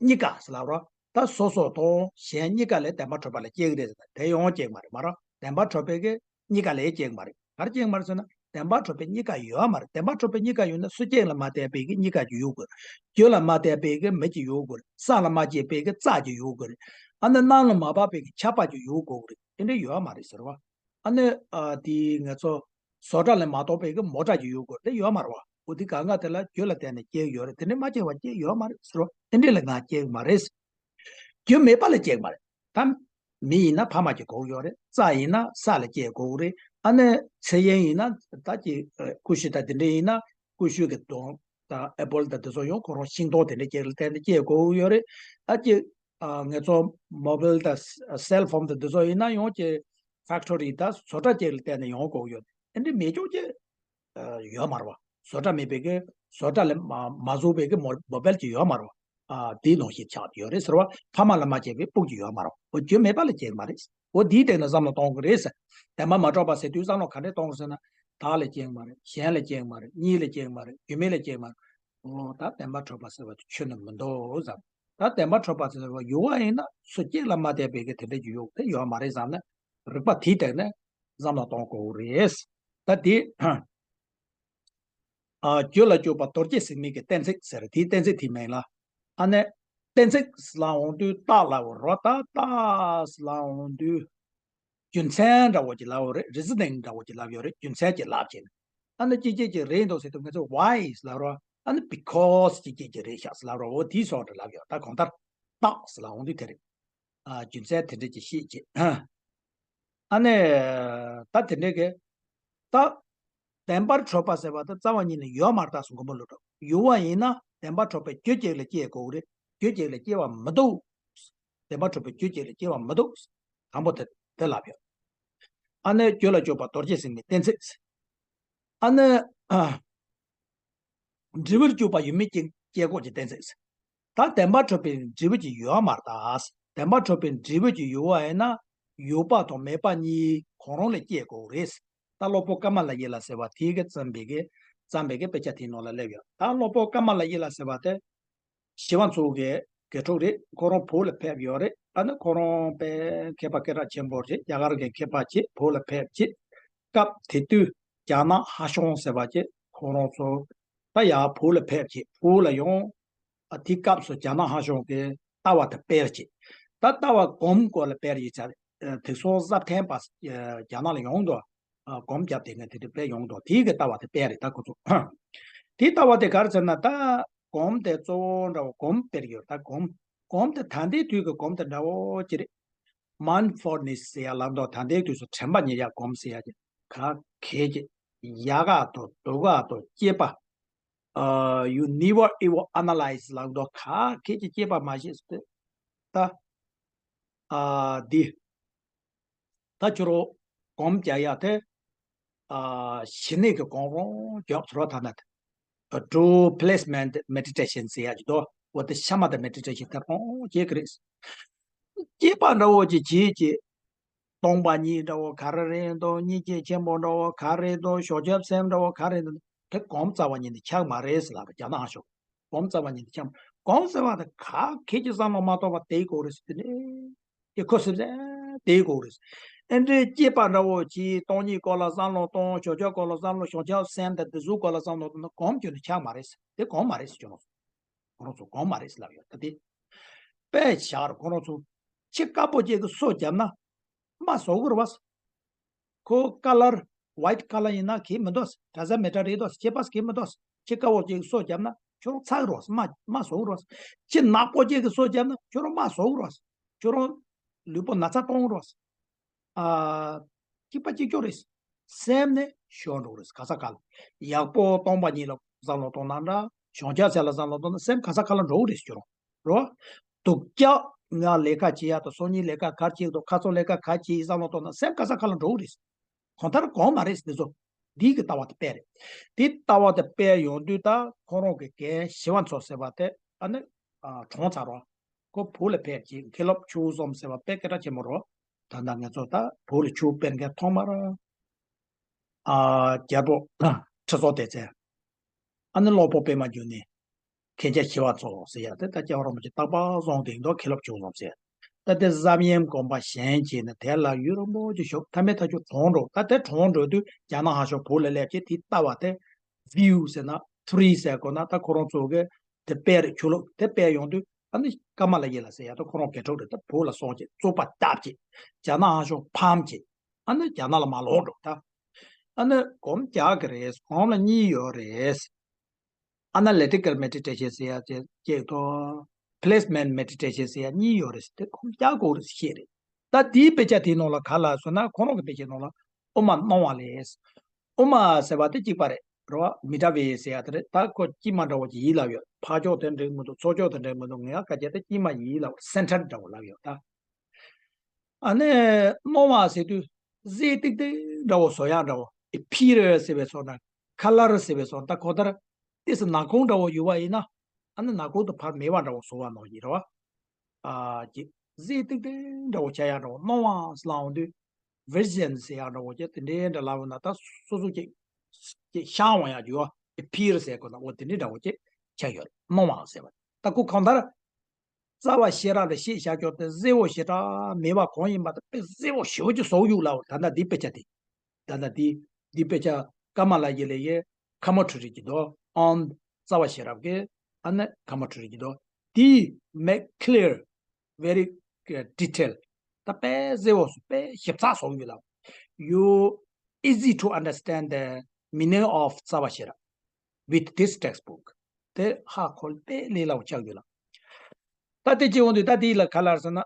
གཉིས་ཀ་ཟེར་ལབ་རོགས། ད་སོ་སོ་དང་གཞན་གཉིས་ཀ་ལས་བདེན་པར་གྲུབ་པ་ལ་སྐྱེ་གི་རེད་ཟེར་ན། དེ་ཡང་སྐྱེ་གི་མ་རེད། མ་རེད། བདེན་པར་གྲུབ་པའི་གི་གཉིས་ཀ་ལས་སྐྱེ་གི་མ་རེད། ག་རེ་སྐྱེ་གི་མ་རེད་ཟེར་ན། བདེན་པར་གྲུབ་པའི་གཉིས་ཀ་ཡོད་མ་རེད། བདེན་པར་གྲུབ་པའི་གཉིས་ཀ་ཡོད་ན་སོ་སྐྱེ་ལ་མ་ལྟོས་པའི་གི་གཉིས་ཀ་ཅིག་ཡོད་དགོས། རྒྱུ་ལ་མ་ལྟོས་པའི་གི་མེ་ཅིག་ཡོད་དགོས་རེད། ས་ལ་མ་སྐྱེས་པའི་གི་རྩྭ་ཅིག་ཡོད་དགོས་རེད། ཨ་ནི་གནམ་ལ་མ་བབས་པའི་གི་ཆར་པ་ཅིག་ཡོད་དགོས་རེད། དེ་འདྲ་ཡོད་མ་རེད་ཟེར་བ། ཨ་ནི་ཨ་དེ་ང་ཚོ་བཟོ་གྲྭ་ལས་མ་གཏོགས་པའི་གི་མོ་ཊ་ཅིག་ཡོད་དགོས་རེད། དེ་ཡོད་མ་རེད་བ། འོ་དེ་གང་ག་དེ་ལ་རྒྱུ་ལ་བརྟེན་ནས་སྐྱེ་གི་ཡོད་རེད། དེ་འདྲ་མ་སྐྱེས་པ་ཅིག་ཡོད་མ་རེད་ཟེར་བ། དེ་འདྲ་ལ་ང་སྐྱེ་གི་མ་རེད། རྒྱུ་མེད་པ་ལ་སྐྱེ་གི་མ་རེད། ད་མི་ཡིན་ན་ཕ་མ་གི་དགོས་ཡོད་རེད། རྩྭ་ཡིན་ན་ས་ལ་སྐྱེ་དགོས་རེད། ཨ་ནི་ཚེ་ཡན་ཡིན་ན་ད་ཀྱི་ཀུ་ཤུ་ད་དེ་འདྲ་ཡིན་ན་ཀུ་ཤུ་གི་སྡོང་དང་ཨེ་པལ་དང་དེ་ཚོ་ཡང་ཁོ་རང་ཤིང་སྡོང་དེ་འདྲ་སྐྱེ་ལ་བརྟེན་ནས་སྐྱེ་དགོས་ཡོད་རེད། ཨ་ཀྱི་ཨ་ང་ཚོ་མོ་བེལ་དང་སེལ་ཕོན་དང་དེ་ཚོ་ཡིན་ན་ཡང་ཀྱི་ཕེག་ཊོ་རི་དང་བཟོ་གྲྭ་སྐྱེ་ལ་བརྟེན་ནས་ཡོང་དགོས་ཡོད། དེ་འདྲ་མེད་ཀྱང་ཀྱི་ཡོད་མ་རེད་བ། བཟོ་གྲྭ་མེད་པའི་གི་བཟོ་གྲྭ་ལས་མ་མ་བཟོ་བའི་གི་མོ་མོ་བེལ་གྱི་ཡོད་མ་རེད་བ། ཨ་དེའི་ནང་བཞིན་ཆགས་ཡོད་རེད་ཟེར་བ། ཕ་མ་ལ་མ་སྐྱེས་པའི་སྤུ་གུ་ཡོད་མ་རེད་བ། འོ་རྒྱུ་མེད་པ་ལ་སྐྱེས་མ་རེད། འོ་དེའི་སྟེང་ནས་བསམ་བློ་གཏོང་དགོས་རེད་ཟེར། བདེན་པ་མ་གྲུབ་པ་ཟེར་དུས་བསམ་བློ་ག་འདྲས་གཏོང་དགོས་ཟེར་ན། བདག་ལ་སྐྱེས་མ་རེད། གཞན་ལ་སྐྱེས་མ་རེད། གཉིས་ལ་སྐྱེས་མ་རེད། རྒྱུ་མེད་ལ་སྐྱེས་མ་རེད། འོ་ད་བདེན་པ་གྲུབ་པ་ཟེར་བ་དེ་ཆོས་ནི་མི་འདུག་བསམ། ད་བདེན་པ་གྲུབ་པ་ཟེར་བ་ཡོད་པ་ཡིན་ན་སོ་སྐྱེ་ལ་མ་ལྟོས་པའི་གི་དེ་འདྲས་ཀྱི་ཡོད་དེ་ཡོད་མ་རེད་བསམ་ནས། རིགས་པ་དེའི་སྟེང་ནས་བསམ་བློ་གཏོང་དགོས་རེད། ད་དེ་ཨ་རྒྱུད་ལ་སྐྱོབ་པ་རྡོ་རྗེ་ཟེར་མི་གི་གཏན་ཚིགས་ཟེར། དེའི་གཏན་ཚིགས་དེའི་མིང་ལ། ཨ་ནི་གཏན་ཚིགས་ལ་འོང་དུས་རྟགས་ལ་འོ་རོ། ད་རྟགས་ལ་འོང་དུས་རྒྱུ་མཚན་འདྲ་བོ་ཅིག་ལབ་ཡོད་རེད། རི་ཛི་ནིང་འདྲ་བོ་ཅིག་ལབ་ཡོད་རེད། རྒྱུ་མཚན་ཅིག་ལབ་བྱས་ནས། ཨ་ནི་ཅི་ཅི་ཅི་རེད་འདུག་ཟེར་དུས་ང་ཚོས་why་ལབ་རོ། ཨ་ནི་because་ཅི་ཅི་ཅི་རེད་ཤག་ལབ་རོ། འོ་དེའི་སོགས་འདྲ་ལབ་ཡོད། ད་གང་ལྟར་རྟགས་ལ་འོང་དུས་དེ་རེད། ཨ་རྒྱུ་མཚན་དེ་འདྲ་ཅིག་ཤེས་བྱས། ཨ་ནི་ད་དེ་འདྲའི་གི་ད་བདེན་པར་གྲུབ་པ་ཟེར་བ་ད་རྩ་བ་ཉིད་ནས་ཡོད་མ་རེད། ད་གསུང་གི་མོ་ལོ་འགྲོ་ཡོད་པ་ཡིན་ན་བདེན་པར་གྲུབ་པའི་རྒྱུ་གཅིག་ལ་སྐྱེ་དགོས་རེད། རྒྱུ་གཅིག་ལ་སྐྱེ་བ་མི་འདུག་བདེན་པར་གྲུབ་པའི་རྒྱུ་གཅིག་ལ་སྐྱེ་བ་མི་འདུག་དང་པོ་དེ་དེ་ལབ་ཡོད། ཨ་ནི་རྒྱུད་ལ་སྐྱོབ་པ་རྡོ་རྗེ་ཟེར་མི་གཏན་ཚིགས། ཨ་ནི་ཨ་འབྲས་བུར་གྱུར་པ་ཡུལ་མིན་སྐྱེ་སྐྱེ་འགོག་གི་གཏན་ཚིགས། ད་བདེན་པར་གྲུབ་པའི་འབྲས་བུ་ཅིག་ཡོད་མ་རེད་ད། བདེན་པར་གྲུབ་པའི་འབྲས་བུ་ཅིག་ཡོད་པ་ཡིན་ན་ཡོད་པ་དང་མེད་པ་གཉིས་ཁོ་རང་ལས་སྐྱེ་དགོས་རེད། ད་སློབ་དཔོན་ཀ་མ་ལ་ཡེ་ལ་ཟེར་བ་དེ་གིས་བརྩམས་པའི་གི་བརྩམས་པའི་གི་དཔེ་ཆ་དེའི་ནང་ལ་སླེབས་ཡོད། ད་སློབ་དཔོན་ཀ་མ་ལ་ཡེ་ལ་ཟེར་བ་དེ་ཞི་བ་འཚོ་གི་དགེ་ཕྲུག་རེད། ཁོ་རང་བོད་ལ་ཕེབས་ཡོད་རེད། ཨ་ནི་ཁོ་རང་དཔེ་མཁས་པ་སྐད་གྲགས་ཆེན་པོ་རེད། རྒྱ་གར་གྱི་མཁས་པ་ཅིག་བོད་ལ་ཕེབས་ཅིག་སྐབས་དེ་དུས་རྒྱ་ནག་ཧ་ཤང་ཟེར་བ་ཅིག་ཁོ་རང་ཚོ་ད་ཡར་བོད་ལ་ཕེབས་ཅིག་བོད་ལ་ཡོང་། ཨ་དེ་སྐབས་སུ་རྒྱ་ནག་ཧ་ཤང་གིས་ལྟ་བ་དེ་སྤེལ་ཅིག་ད་ལྟ་བ་སྒོམ་སྐོར་ལ་སྤེལ་ཡོད་ཚར། དེ་སོགས་ཟབ་ཐན་པ་རྒྱ་ནག་ལ་ཡོང་དུས་སྒོམ་རྒྱབ་དེ་ངས་དེ་འདྲ་སྤེལ་ཡོང་དུས་དེའི་གི་ལྟ་བ་དེ་སྤེལ་རེད། ད་ཁོ་ཚོ་དེའི་ལྟ་བ་དེ་ག་རེ་ཟེར་ན། ད་སྒོམ་དེ་གཙོ་བོ་འདྲ་བོ་སྒོམ་སྤེལ་ཡོད། ད་སྒོམ་སྒོམ་དེ་ད་ལྟའི་དུས་ཀྱི་སྒོམ་དེ་འདྲ་བོ་ཅིག་རེད། མའིན་ཌ་ཕུལ་ནེ་སི་ཟེར་ཡ་ལབ་འདུག་ད་ལྟའི་དུས་སུ་དྲན་པ་ཉེར་བཞག་སྒོམ་ཟེར་ཡ་ཅིག་ག་གེ་ཅིག་ཡག་ག་དང་སྡུག་ག་དང་སྐྱེས་པ། ཨ་you never ever analyze ལབ་འདུག་ག་གེ་ཅིག་སྐྱེས་པ་མ་ཤེས་ཟེར་ཏེ། ད་ཨ་འདི་ད་ཁྱོད་རང་སྒོམ་རྒྱག་ཡ་དེ་ཨ་ཞི་གནས་ཀྱི་སྒོམ་རང་རྒྱག་ཐུབ་རོགས། ད་ནི་ད་ཌི་པི་ལེ་སི་མེན་ཊི་མེ་ཌི་ཊེ་ཤན་ཟེར་ཡ་ཅིག་འདུག་འོ་དེ་ཤ་མ་དང་མེ་ཌི་ཊེ་ཤན་དེ་རང་བྱེད་ཀྱི་རེད། སྐྱེས་པ་འདྲ་བོ་ཅིག་བྱེད་ཅིག་སྟོང་པ་ཉིད་འདྲ་བོ་ག་རེ་རེད་འདུག་སྙིང་རྗེ་ཆེན་པོ་འདྲ་བོ་ག་རེ་འདུག་ཞོ་ཆབ་སེམས་འདྲ་བོ་ག་རེ་འདུག་དེ་སྒོམ་རྩ་བ་ཉིད་ནས་ཆགས་མ་རེད་ཟེར་ལབ་པ་རྒྱ་ནག་ཤོག་སྒོམ་རྩ་བ་ཉིད་ནས་ཆགས། སྒོམ་ཟེར་བ་དེ་ག་གེ་ཅིག་བསམ་བློ་མ་གཏོང་བ་དེའི་སྐོར་རེད་ཟེར་དེ་ནས་དེ་ཁོ་སེམས་ཟེར་དེའི་སྐོར་རེད། ཨེ་འདྲའི་སྐྱེས་པ་འདྲ་བོ་ཅིག་སྟོང་ཉིད་སྐོར་ལ་བསམ་བློ་གཏོང་། ཞོ་ཆབ་སྐོར་ལ་བསམ་བློ། ཞོ་ཆབ་སེམས་དང་དེ་ཚོའི་སྐོར་ལ་བསམ་བློ་གཏོང་ན་སྒོམ་ཁྱོན་ནས་ཆགས་མ་རེད་ཟེར། དེ་སྒོམ་མ་རེད་ཟེར་ཁྱོད་རང་ཚོ། ཁོ་རང་ཚོ་སྒོམ་མ་རེད་ཟེར་ལབ་ཡོད། ད་དེ་ པས་བཞག་ར་ཁོ་རང་ཚོ། ཁྱི་དཀར་པོ་ཅིག་གིས་སོ་བརྒྱབ་ན་རྨ་བཟོ་གི་རེད་བ། ཁོ་ཀ་ལར་ཝའིཊ་ཀ་ལར་ཡིན་ན་གལ་མི་འདུག་དྲ་ཟ་མི་དྲ་རེད་འདུག་ཁྱད་པར་གལ་མི་འདུག་ཁྱི་དཀར་པོ་ཅིག་གིས་སོ་བརྒྱབ་ན་ཁྱོད་རང་ཚ་གི་རེད་བ། རྨ་རྨ་བཟོ་གི་རེད་བ། ཁྱི་ནག་པོ་ཅིག་གིས་སོ་བརྒྱབ་ན་ཁྱོད་རང་རྨ་བཟོ་གི་རེད་བ། ཁྱོད་རང་ལུས་པོ་ན་ཚ་གཏོང་གི་རེད་བ། ཨ། གཅིག་པ་གཅིག་རྐྱང་རེད། སེམས་ནི་ཤོར་འགྲོ་གི་རེད། ག་ས་ག་ལ། ཡག་པོ་སྟོང་པ་ཉིད་ལ་བསམ་བློ་གཏོང་ན་འདྲ། བྱང་ཆ་ཟེར་ལ་བསམ་བློ་གཏོང་ན་སེམས་ག་ས་ག་ལ་འགྲོ་གི་རེད་ཟེར་རོ། རོ། སྡུག་ཅག་ང་ལས་ཀ་བྱེད་ཡག་དང་སང་ཉིན་ལས་ཀ་ག་རེ་བྱེད་ཀྱི་འདུག་ཁ་སང་ལས་ཀ་ག་རེ་བྱེད་ཡིན་བསམ་བློ་གཏོང་ན་སེམས་ག་ས་ག་ལ་འགྲོ་གི་རེད། གང་ལྟར་གོང་མ་རེད་འདི་ཚོ། འདི་གི་ལྟ་བ་དེ་དཔེ་རེད། དེ་ལྟ་བ་དེ་དཔེ་ཡོང་དུས་ད་ཁོ་རང་གི་རྒན་ཞི་བ་འཚོ་ཟེར་བ་དེ་ཨ་ནི་གྲོངས་ཚར་རོ། ཁོ་བོད་ལ་ཕེབས་ཀྱི་མཁན་སློབ་ཆོས་གསུམ་ཟེར་བ་དཔེ་སྐད་གྲགས་ཆེན་པོ་རོ། ད་ལྟ་ང་ཚོ་ད་བོད་ལ་ཆོས་སྤེལ་མཁན་ཐོག་མར། ཨ། རྒྱལ་པོ་ཁྲི་སྲོང་ལྡེ་བཙན། ཨ་ནི་ཀློག་པོ་པད་མ་འབྱུང་གནས། མཁན་ཆེན་ཞི་བ་འཚོ་ཟེར་ཡ་དེ་ད་སྐྱབས་རོགས་མ་ཅིག་རྟག་པར་སོང་དེ་མདོ་མཁན་སློབ་ཆོས་གསུམ་ཟེར། ད་དེ་བསམ་ཡས་དགོན་པ་བཞེངས་བྱས་ནས་དེ་ལ་ཡུན་རིང་པོ་ཅིག་བཞུགས། ཐ་མའི་ཐག་ཆོད་གྲོངས་འགྲོ། ད་དེ་གྲོངས་འགྲོ་དུས་རྒྱ་ནག་ཧ་ཤོ་བོད་ལ་སླེབས་བྱས་དེ་ལྟ་བ་དེ་བིའུ་ཟེར་ན་ཕུ་རི་ཟེར་དགོས་ན་ད་ཁོ་རང་ཚོ་གི་དེ་དཔེ་རེད། ཆོས་ལུགས་དེ་དཔེ་ཡོང་དུས་ཨ་ནི་ཀ་མ་ལ་ཡེ་ལ་ཟེར་ཡ་ད་ཁོ་རང་དགེ་ཕྲུག་རེད། ད་བོད་ལ་སོང་བྱས་བཙོག་པ་བཏབ་བྱས་རྒྱ་ནག་ཧ་ཤོ་ཕམ་བྱས་ཨ་ནི་རྒྱ་ནག་ལ་མར་ལོག་འགྲོ། ད་ཨ་ནི་སྒོམ་རྒྱག་གི་རེད། སྒོམ་ལ་གཉིས་ཡོད་རེད། Analytical meditation ཟེར་ཡ་ཅིག་དང་placement meditation ཟེར་ཡ་གཉིས་ཡོད་རེད། དེ་ཁོང་རྒྱག་དགོས་རེད་ཟེར་བཤད་རེད། ད་དེའི་དཔེ་ཆ་དེའི་ནང་ལ་ག་ལ་ཟེར་ན་ཁོང་རང་གི་དཔེ་ཆའི་ནང་ལ་དབུ་མ་སྣང་བ་ལས། དབུ་མ་ཟེར་བ་དེ་གཅིག་པ་རེད་རོ། མི་འདྲ་བའི་ཟེར་ཡ་དེ་རེད། ད་ཁོ་དཀྱིལ་མ་འདྲ་བོ་ཅིག་ཡིད་ལ་ཡོད། ཕར་ཕྱོགས་དེ་འགྲིག་མི་འདུག་ཚུར་ཕྱོགས་དེ་འགྲིག་མི་འདུག་ངས་ཨ་ཁ་བྱས་ཏེ་དཀྱིལ་མ་ཡིད་ལ་སེན་ཊར་འདྲ་བོ་ལབ་ཡོད་ད། ཨ་ནི་སྣང་བ་ཟེར་དུས་གཟི་ཏིག་ཏིག་འདྲ་བོ་བཟོ་ཡག་འདྲ་བོ། ཨེ་པི་རལ་ཟེར་བའི་བཟོ་ན་ཁ་ལར་ཟེར་བའི་བཟོ་ན་ད་ཁོ་ལྟར་ཏོག་ཙམ་ནག་ཁུང་འདྲ་བོ་ཡོད་པ་ཡིན་ན་ཨ་ནི་ནག་ཁུང་དུ་ཕར་མེད་པ་འདྲ་བོ་བཟོ་བ་ནང་བཞིན་རེད་བ། ཨ་ཅེ་གཟི་ཏིག་ཏིག་འདྲ་བོ་བྱ་ཡག་འདྲ་བོ་སྣང་བ་ཟེར་ལབ་འོང་དུས་ཝི་ཤན་ཟེར་ཡག་འདྲ་བོ་ཅེ་དེ་འདྲའི་འདྲ་ལབ་ན་ད་སོ་སོ་ཅེ་ཅེ་ཤར་འོང་ཡག་ཅིག་ཡོད། ཨེ་པི་རལ་ཟེར་དགོས་ན་འོ་དེ་འདྲའི་འདྲ་བོ་ཅེ་ཆགས་ཡོད་རེད། སྣང་བ་ཟེར་བ་ད་ཁོ་གང་ལྟར། རྩ་བ་ཤེས་རབ་ལ་ཤེས་བྱ་སྐྱོར་ཏེ་གཟི་བོ་ཞེ་དྲག་མེད་པ་གང་ཡིན་པ་དང་དཔེ་གཟི་བོ་ཞེ་པོ་ཅིག་བཟོ་ཡུག་ལའོ། ད་ལྟ་འདི་དཔེ་ཆ་དེ། ད་ལྟ་འདི་འདི་དཔེ་ཆ་ཀ་མ་ལ་ཡེ་ལེ་ཡེ་ཁ་མ་ཁྲུ་རི་གི་དོ་ཨོན་རྩ་བ་ཤེས་རབ་ཀྱི་ཨ་ནི་ཁ་མ་ཁྲུ་རི་གི་དོ་དེ་make clear very detail ད་དཔེ་གཟི་བོ་བཟོ་དཔེ་ཞིབ་ཚགས་བཟོ་ཡུག་ལའོ། You easy to understand the meaning of རྩ་བ་ཤེས་རབ with this textbook དེ་ཧ་གོ་དཔེ་ལས་སླ་བོ་ཆགས་ཡོད་ལ། ད་དེ་ཅི་འོང་དུས་ད་དེ་ལ་ག་ལ་ཟེར་ན།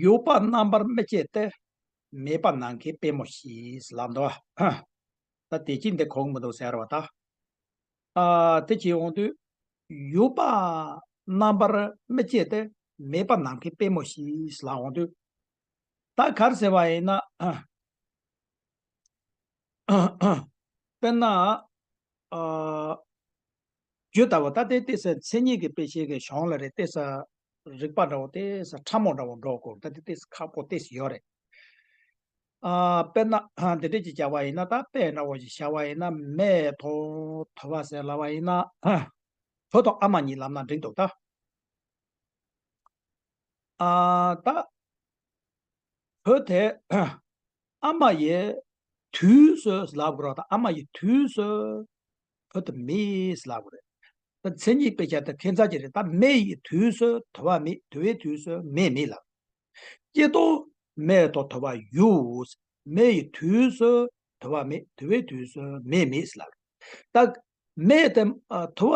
ཡོད་པ་རྣམ་པར་མི་བྱེད་དེ། མེད་པ་ནམ་མཁའི་པད་མོ་བཞིན་ལབ་འདུག་ཨ། ད་དེ་ཅི་འདི་གོ་གི་མི་འདུག་ཟེར་བ་ད། ཨ་དེ་ཅི་འོང་དུས། ཡོད་པ་རྣམ་པར་མི་བྱེད་དེ། མེད་པ་ནམ་མཁའི་པད་མོ་བཞིན་ལབ་འོང་དུས། ད་ག་རེ་ཟེར་བ་ཡིན་ན། དཔེར་ན། ཨ། རྒྱུ་ལྟ་བུ་ད་ལྟའི་ཏོག་ཙམ་མཚན་ཉིད་ཀྱི་དཔེ་བཤད་ཀྱི་གཞུང་ལ་རེད། ཏོག་ཙམ་རིག་པ་འདྲ་བོ་ཏོག་ཙམ་ཕྲ་མོ་འདྲ་བོ་འགྲོ་དགོས། ད་ལྟའི་ཏོག་ཙམ་ཁག་པོ་ཏོག་ཙམ་ཡོད་རེད། ཨ། དཔེར་ན་འདི་འདྲས་ཅིག་བྱ་བ་ཡིན་ན་ད་དཔེ་འདྲ་བོ་ཞིག་བྱ་བ་ཡིན་ན་མེ་དང་དུ་བ་ཟེར་ལབ་པ་ཡིན་ན། བུ་དང་ཨ་མ་གཉིས་ལབ་ན་འགྲིག་འདུག་ད། ཨ། ད། བུ་དེ། ཨ་མ་ཡི་དུས་སུ་ལབ་དགོས་རེད་ད། ཨ་མ་ཡི་དུས་སུ་བུ་དེ་མེད་ལབ་དགོས་རེད། ད་མཚན་ཉིད་དཔེ་ཆ་དེ་ཁྱད་མཚར་ཅིག་རེད། ད་མེ་ཡི་དུས་སུ་དུ་བ་མེད། དུ་བའི་དུས་སུ་མེ་མེད་ལབ། སྤྱིར་བཏང་མེ་དང་དུ་བ་ཡོད། མེ་ཡི་དུས་སུ་དུ་བ་མེད། དུ་བའི་དུས་སུ་མེ་མེད་ལབ། ད་མེ་དེ་ཨ་དུ་བ་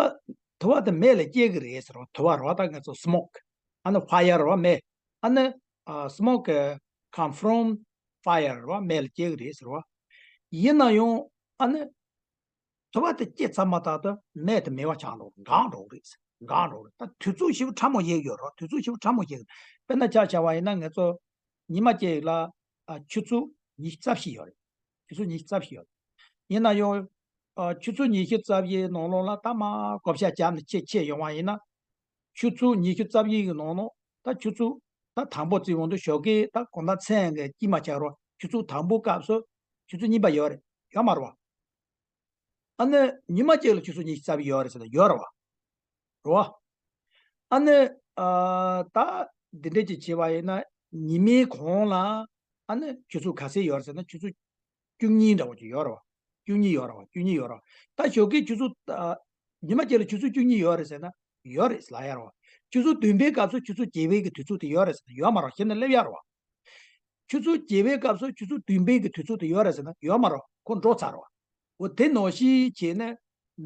དུ་བ་དེ་མེ་ལ་སྐྱེ་གི་རེད་ཟེར་བ། དུ་བ་རེད་བ། ད་ང་ཚོ་སི་མོག་ཨ་ནི་ཕ་ཡར་རེད་བ། མེ་ཨ་ནི་ཨ་smoke come from fire རེད་བ། མེ་ལ་སྐྱེ་གི་རེད་ཟེར་བ། ཡིན་ན་ཡང་ཨ་ནི་དུ་བ་དེ་སྐྱེས་ཚར་མ་ཐག་ཏུ་མེ་དེ་མེད་པ་ཆགས་འགྲོ་འགག་འགྲོ་གི་རེད། འགག་འགྲོ་གི་རེད། ད་དུས་ཚོད་ཞིབ་ཕྲ་མོ་ཡེ་ཡོད་རེད་བ། དུས་ཚོད་ཞིབ་ཕྲ་མོ་ཡེ་གི་རེད། དཔེར་ན་ཆ་བཞག་པ་ཡིན་ན་ང་ཚོ་ཉི་མ་གཅིག་ལ་ཨ་ཆུ་ཚོད་ཉི་ཤུ་རྩ་བཞི་ཡོད་རེད། ཆུ་ཚོད་ཉི་ཤུ་རྩ་བཞི་ཡོད་རེད། ཡིན་ན་ཡང་ཨ་ཆུ་ཚོད་ཉི་ཤུ་རྩ་བཞིའི་ནང་ལོགས་ལ་ད་མར་བགོ་བཤའ་བརྒྱབ་ནས་ཕྱེ་ཕྱེ་ཡོང་བ་ཡིན་ན། ཆུ་ཚོད་ཉི་ཤུ་རྩ་བཞི་གི་ནང་ལོགས་ད་ཆུ་ཚོད་ད་དང་པོ་བརྩི་འོང་དུས་ཞོགས་ཀས་ད་དགོང་དག་མཚན་གྱི་དཀྱིལ་མ་ཆགས་རོགས། ཆུ་ཚོད་དང་པོའི་སྐབས་སུ་ཆུ་ཚོད་གཉིས་པ་ཡོད་རེད། ཡོད་མ་རེད་བ། ཨ་ནི་ཉི་མ་གཅིག་ལ་ཆུ་ཚོད་ཉི་ཤུ་རྩ་བཞི་ཡོད་རེད་ཟེར་ན་ཡོད་རེད་བ། རེད་བ། ཨ་ནི་ཨ་ད་འདི་འདྲས་ཅིག་བྱས་པ་ཡིན་ན་ཉི་མའི་གོང་ལ་ཨ་ནི་ཆུ་ཚོད་ག་ཚོད་ཡོད་རེད་ཟེར་ན་ཆུ་ཚོད་བཅུ་གཉིས་འདྲ་བོ་ཅིག་ཡོད་རེད་བ། བཅུ་གཉིས་ཡོད་རེད་བ། བཅུ་གཉིས་ཡོད་རེད་བ། ད་ཞོགས་ཀའི་ཆུ་ཚོད་ཨ་ཉི་མ་གཅིག་ལ་ཆུ་ཚོད་བཅུ་གཉིས་ཡོད་རེད་ཟེར་ན་ཡོད་རེད་ལབ་ཡ་རེད་བ། ཆུ་ཚོད་བདུན་པའི་སྐབས་སུ་ཆུ་ཚོད་བརྒྱད་པའི་གི་དུས་ཚོད་དེ་ཡོད་རེད་ཟེར་ན་ཡོད་མ་རེད། ཁྱེད་ནི་སླེབས་ཡག་རེད་བ། ཆུ་ཚོད་བརྒྱད་པའི་སྐབས་སུ་ཆུ་ཚོད་བདུན་པའི་གི་དུས་ཚོད་དེ་ཡོད་རེད་ཟེར་ན་ཡོད་མ་རེད། ཁོ་འགྲོ་ཚར་རེད་བ། འོ་དེ་ནང་བཞིན་བྱས་ནས་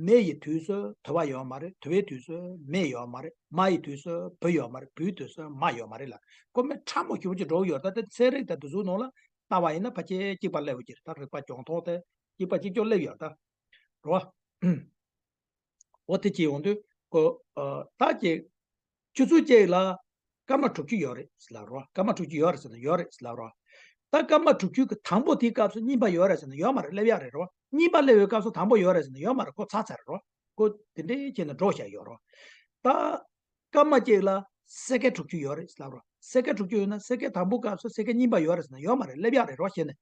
མེ་ཡི་དུས་སུ་དུ་བ་ཡོད་མ་རེད། དུ་བའི་དུས་སུ་མེ་ཡོད་མ་རེད། མ་ཡི་དུས་སུ་བུ་ཡོད་མ་རེད། བུའི་དུས་སུ་མ་ཡོད་མ་རེད་ལ། ཁོ་མེ་ཕྲ་མོ་ཞེ་པོ་ཅིག་འགྲོ་གི་ཡོད་རེད། ད་ལྟ་ཚན་རིག་དང་དེ་ཚོའི་ནང་ལ་ལྟ་བ་ཡིན་ན་ཕལ་ཆེར་གཅིག་པ་སླེབས་ཡོད་ཀྱི་རེད། ད་རིག་པ་སྦྱོང་སྟངས་དེ་གཅིག་པ་གཅིག་ཀྱང་སླེབས་ཡོད་ད། རེད་བ། འོ་དེ་བྱས་ཡོང་དུས་ཁོ་ཨ་ད་ཅིག་ཆུ་ཚོད་གཅིག་ལ་སྐར་མ་དྲུག་ཅུ་ཡོད་རེད་ཟེར་ལབ་རོགས། སྐར་མ་དྲུག་ཅུ་ཡོད་རེད་ཟེར་ན་ཡོད་རེད་ཟེར་ལབ་རོགས། ད་སྐར་མ་དྲུག་ཅུ་གི་དང་པོ་དེའི་སྐབས་སུ་གཉིས་པ་ཡོད་རེད་ཟེར་ན་ཡོད་མ་རེད། སླེབས་ཡག་རེད་རོགས། གཉིས་པ་སླེབས་པའི་སྐབས་སུ་དང་པོ་ཡོད་རེད་ཟེར་ན་ཡོད་མ་རེད། ཁོ་ཚར་ཚར་རེད་རོགས། ཁོ་དེ་འདྲའི་བྱས་ནས་འགྲོ་བཞག་ཡོད་རོགས། ད་སྐར་མ་གཅིག་ལ་སེ་ཀེན་དྲུག་ཅུ་ཡོད་རེད་ཟེར་ལབ་རོགས། སེ་ཀེན་དྲུག་ཅུ་ཡོད་ན་སེ་ཀེན་དང་པོའི་སྐབས་སུ་སེ་ཀེན་གཉིས་པ་ཡོད་རེད་ཟེར་ན་ཡོད་མ་རེད། སླེབས་ཡག་རེད་རོགས་བྱས་ནས།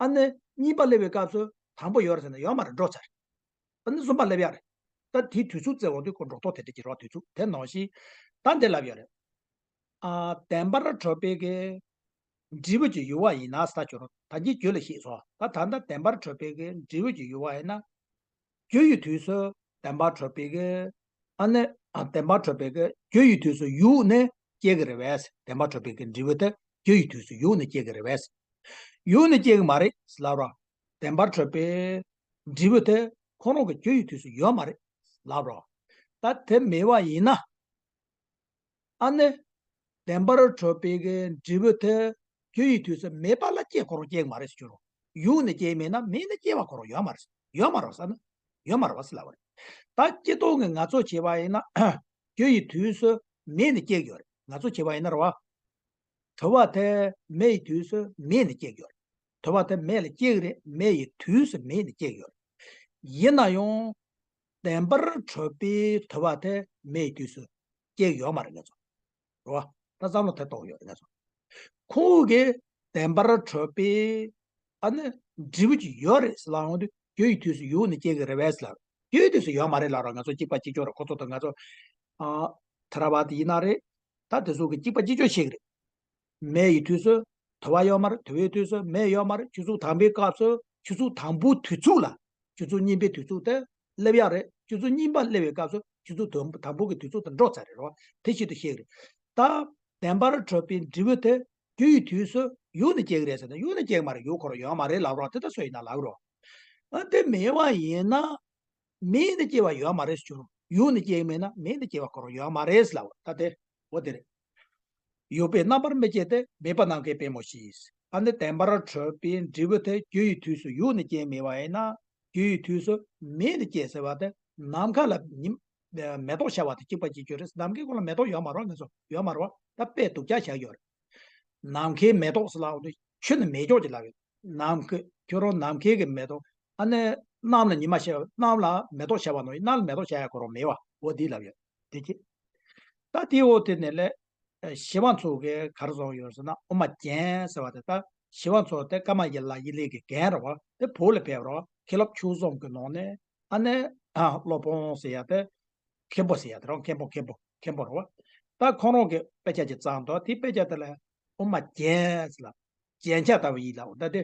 ཨ་ནི་གཉིས་པ་སླེབས་པའི་སྐབས་སུ་དང་པོ་ཡོད་རེད་ཟེར་ན་ཡོད་མ་རེད། འགྲོ་ཚར། ཨ་ནི་གསུམ་པ་སླེབས་ཡག་རེད། ད་དེའི་དུས་ཚོད་བཙལ་འོང་དུས་ཁོ་འགྲོ་ཐོག་དེ་འདྲ་ཅིག་རོགས། དུས་ཚོད་དེ་ནང་བཞིན་ད་འདི་ལབ་ཡོད་རེད། ཨ་བདེན་པར་གྲུབ་པའི་གི་འབྲས་བུ་ཅིག་ཡོད་པ་ཡིན་ན་ཟེར་ད་ཁྱོད་རང་ད་གིན་རྒྱུད་ལ་བཤད་སོང་། ད་ད་ལྟ་བདེན་པར་གྲུབ་པའི་གི་འབྲས་བུ་ཅིག་ཡོད་པ་ཡིན་ན། རྒྱུ་ཡི་དུས་སུ་བདེན་པར་གྲུབ་པའི་གི་ཨ་ནི་ཨ་བདེན་པར་གྲུབ་པའི་གི་རྒྱུ་ཡི་དུས་སུ་ཡོད་ནས་སྐྱེ་གི་རེད་པས། བདེན་པར་གྲུབ་པའི་གི་འབྲས་བུ་དེ་རྒྱུ་ཡི་དུས་སུ་ཡོད་ནས་སྐྱེ་གི་རེད་པས། ཡོད་ནས་སྐྱེ་གི་མ་རེད་ལབ་རོགས། བདེན་པར་གྲུབ་པའི་འབྲས་བུ་དེ་ཁོ་རང་གི་རྒྱུ་ཡི་དུས་སུ་ཡོད་མ་རེད་ལབ་རོགས། ད་དེ་མེད་པ་ཡིན་ན། ཨ་ནི། བདེན་པར་གྲུབ་པའི་གི་འབྲས་བུ་དེ་རྒྱུ་ཡི་དུས་སུ་མེད་པ་ལ་སྐྱེ་ཁོ་རང་སྐྱེ་གི་མ་རེད་ཟེར་རྒྱུ་རོ། ཡོད་ནས་སྐྱེ་མེད་ན་མེད་ནས་སྐྱེ་བ་ཁོ་རང་ཡོད་མ་རེད། ཡོད་མ་རེད་ཟེར་ན། ཡོད་མ་རེད་བ་ཟེར་ལབ་པ་རེད། ད་སྤྱིར་བཏང་གི་ང་ཚོ་བྱས་པ་ཡིན་ན། རྒྱུ་ཡི་དུས་སུ་མེད་ནས་སྐྱེ་གི་ཡོད་རེད། ང་ཚོ་བྱས་པ་ཡིན་ན་རེད་བ། དུ་བ་དེ་མེ་ཡི་དུས་སུ་མེད་ནས་སྐྱེ་གི་ཡོད་རེད། དུ་བ་དེ་མེ་ལ་སྐྱེ་གི་རེད། མེ་ཡི་དུས་སུ་མེད་ནས་སྐྱེ་གི་ཡོད་རེད། ཡིན་ན་ཡང་། བདེན་པར་གྲུབ་པའི་དུ་བ་དེ་མེ་ཡི་དུས་སུ་སྐྱེ་གི་ཡོད་མ་རེད་ང་ཚོ། རེད་བ། ད་བསམ་བློ་དེ་གཏོང་ཡོད་རེད་ང་ཚོ། ཁོང་གིས་བདེན་པར་གྲུབ་པའི་ཨ་ནི་འབྲས་བུ་ཅིག་ཡོད་རེད་ཟེར་ལབ་ཡོང་དུས་རྒྱུ་ཡི་དུས་སུ་ཡོད་ནས་སྐྱེ་གི་རེད་པས་ལབ། རྒྱུ་ཡི་དུས་སུ་ཡོད་མ་རེད་ལབ་ར། ང་ཚོ་གཅིག་པ་གཅིག་ལྕོགས་རེད། ཁོ་ཚོ་དང་ང་ཚོ། ཨ། ཐ་ར་བ་དེ་ཡིན་ན་རེད། ད་དེ་ཚོ་གི་གཅིག་པ་གཅིག་ལྕོགས་བྱེད་གི་རེད། མེ་ཡི་དུས་སུ་དུ་བ་ཡོད་མ་རེད། དུ་བའི་དུས་སུ་མེ་ཡོད་མ་རེད། ཆུ་ཚོད་དང་པོའི་སྐབས་སུ་ཆུ་ཚོད་དང་པོའི་དུས་ཚོད་ལ་ཆུ་ཚོད་གཉིས་པའི་དུས་ཚོད་དེ་སླེབས་ཡག་རེད། ཆུ་ཚོད་གཉིས་པ་སླེབས་པའི་སྐབས་སུ་ཆུ་ཚོད་དང་དང་པོ་གི་དུས་ཚོད་དེ་འགྲོ་ཚར་རེད་རོ། དེ་བཞིན་དུ་ཤེས་རེད། ད་བདེན་པར་གྲུབ་པའི་འབྲས་བུ་དེ་རྒྱུ་ཡི་དུས་སུ་ཡོད་ནས་སྐྱེ་གི་རེད་ཟེར་ན་ཡོད་ནས་སྐྱེ་གི་མ་རེད། ཡོད་ཁོ་རང་ཡོད་མ་རེད་ལབ་རོ། དེ་ལྟ་སུ་ཡིན་ན་ལབ་རོ། ཨ་དེ་མེད་པ་ཡིན་ན། མེད་ནས་སྐྱེ་བ་ཡོད་མ་རེད་ཟེར་རྒྱུ་རོ། ཡོད་ནས་སྐྱེ་མེད་ན་མེད་ནས་སྐྱེ་བ་ཁོ་རང་ཡོད་མ་རེད་ལབ་པ་ད་དེ། འོ་དེ་རེད། ཡོད་པས་རྣམ་པར་མི་སྐྱེ་སྟེ། མེད་པ་ནམ་མཁའི་དཔེ་མོ་བཞིན། ཨ་ནི་བདེན་པར་གྲུབ་པའི་འབྲས་བུ་དེ་རྒྱུ་ཡི་དུས་སུ་ཡོད་ནས་སྐྱེ་མེད་པ་ཡིན་ན། རྒྱུ་ཡི་དུས་སུ་མེད་ནས་སྐྱེ་ཟེར་བ་དེ་ནམ་མཁའ་ལ་ཉིམ། མེ་ཏོག་ཤར་བ་དང་གཅིག་པ་གཅིག་ཀྱང་རེད། ནམ་མཁའི་ཁོངས་ལ་མེ་ཏོག་ཡོད་མ་རེད་ང་ཚོ་ཡོད་མ་རེད་བ། ད་དཔེ་སྡུག་ཅག་བཞག་ཡོད་རེད། ནམ་མཁའི་མེ་ཏོག་ཟེར་ལབ་དུས་ཆུ་ནི་མེ་སྒྱོགས་ཀྱི་ལབ་ཡོད། ནམ་མཁའི་ཁྱོད་རང་ནམ་མཁའི་གི་མེ་ཏོག་ཨ་ནི་གནམ་ལ་ཉི་མ་ཤར་གནམ་ལ་མེ་ཏོག་ཤར་བ་ནང་བཞིན་གནམ་ལ་མེ་ཏོག་ཤར་ཡ་ཁོ་རང་མེད་བ། འོ་འདི་ལབ་ཡོད། དེ་ཅི། ད་དེའི་འོག་དེ་ནས་ལས། ཞི་བ་འཚོ་གིས་ག་རེ་བཟོས་ཡོད་ཟེར་ན་དབུ་མ་རྒྱན་ཟེར་བ་དེ་ད་ཞི་བ་འཚོ་དེ་ཀ་མ་ཡ་ལ་ཡི་ལིང་གི་རྒན་རེད་བ། དེ་བོད་ལ་ཕེབས་རོགས། མཁན་སློབ་ཆོས་རྫོང་གི་ནང་ནས་ཨ་ནི་སློབ་དཔོན་ཟེར་ཡ་དེ་མཁན་པོ་ཟེར་ཡ་དེ་རང་མཁན་པོ་མཁན་པོ་མཁན་པོ་རེད་བ། ད་ཁོང་རང་གི་དཔེ་ཆ་ཅིག་བརྩམས་འདུག་དེའི་དཔེ་ཆ་དེ་ལ་དབུ་མ་རྒྱན་ཟེར་ལ་རྒྱན་ཆ་ལྟ་བུ་ཡིན་ལབ་ད་དེ།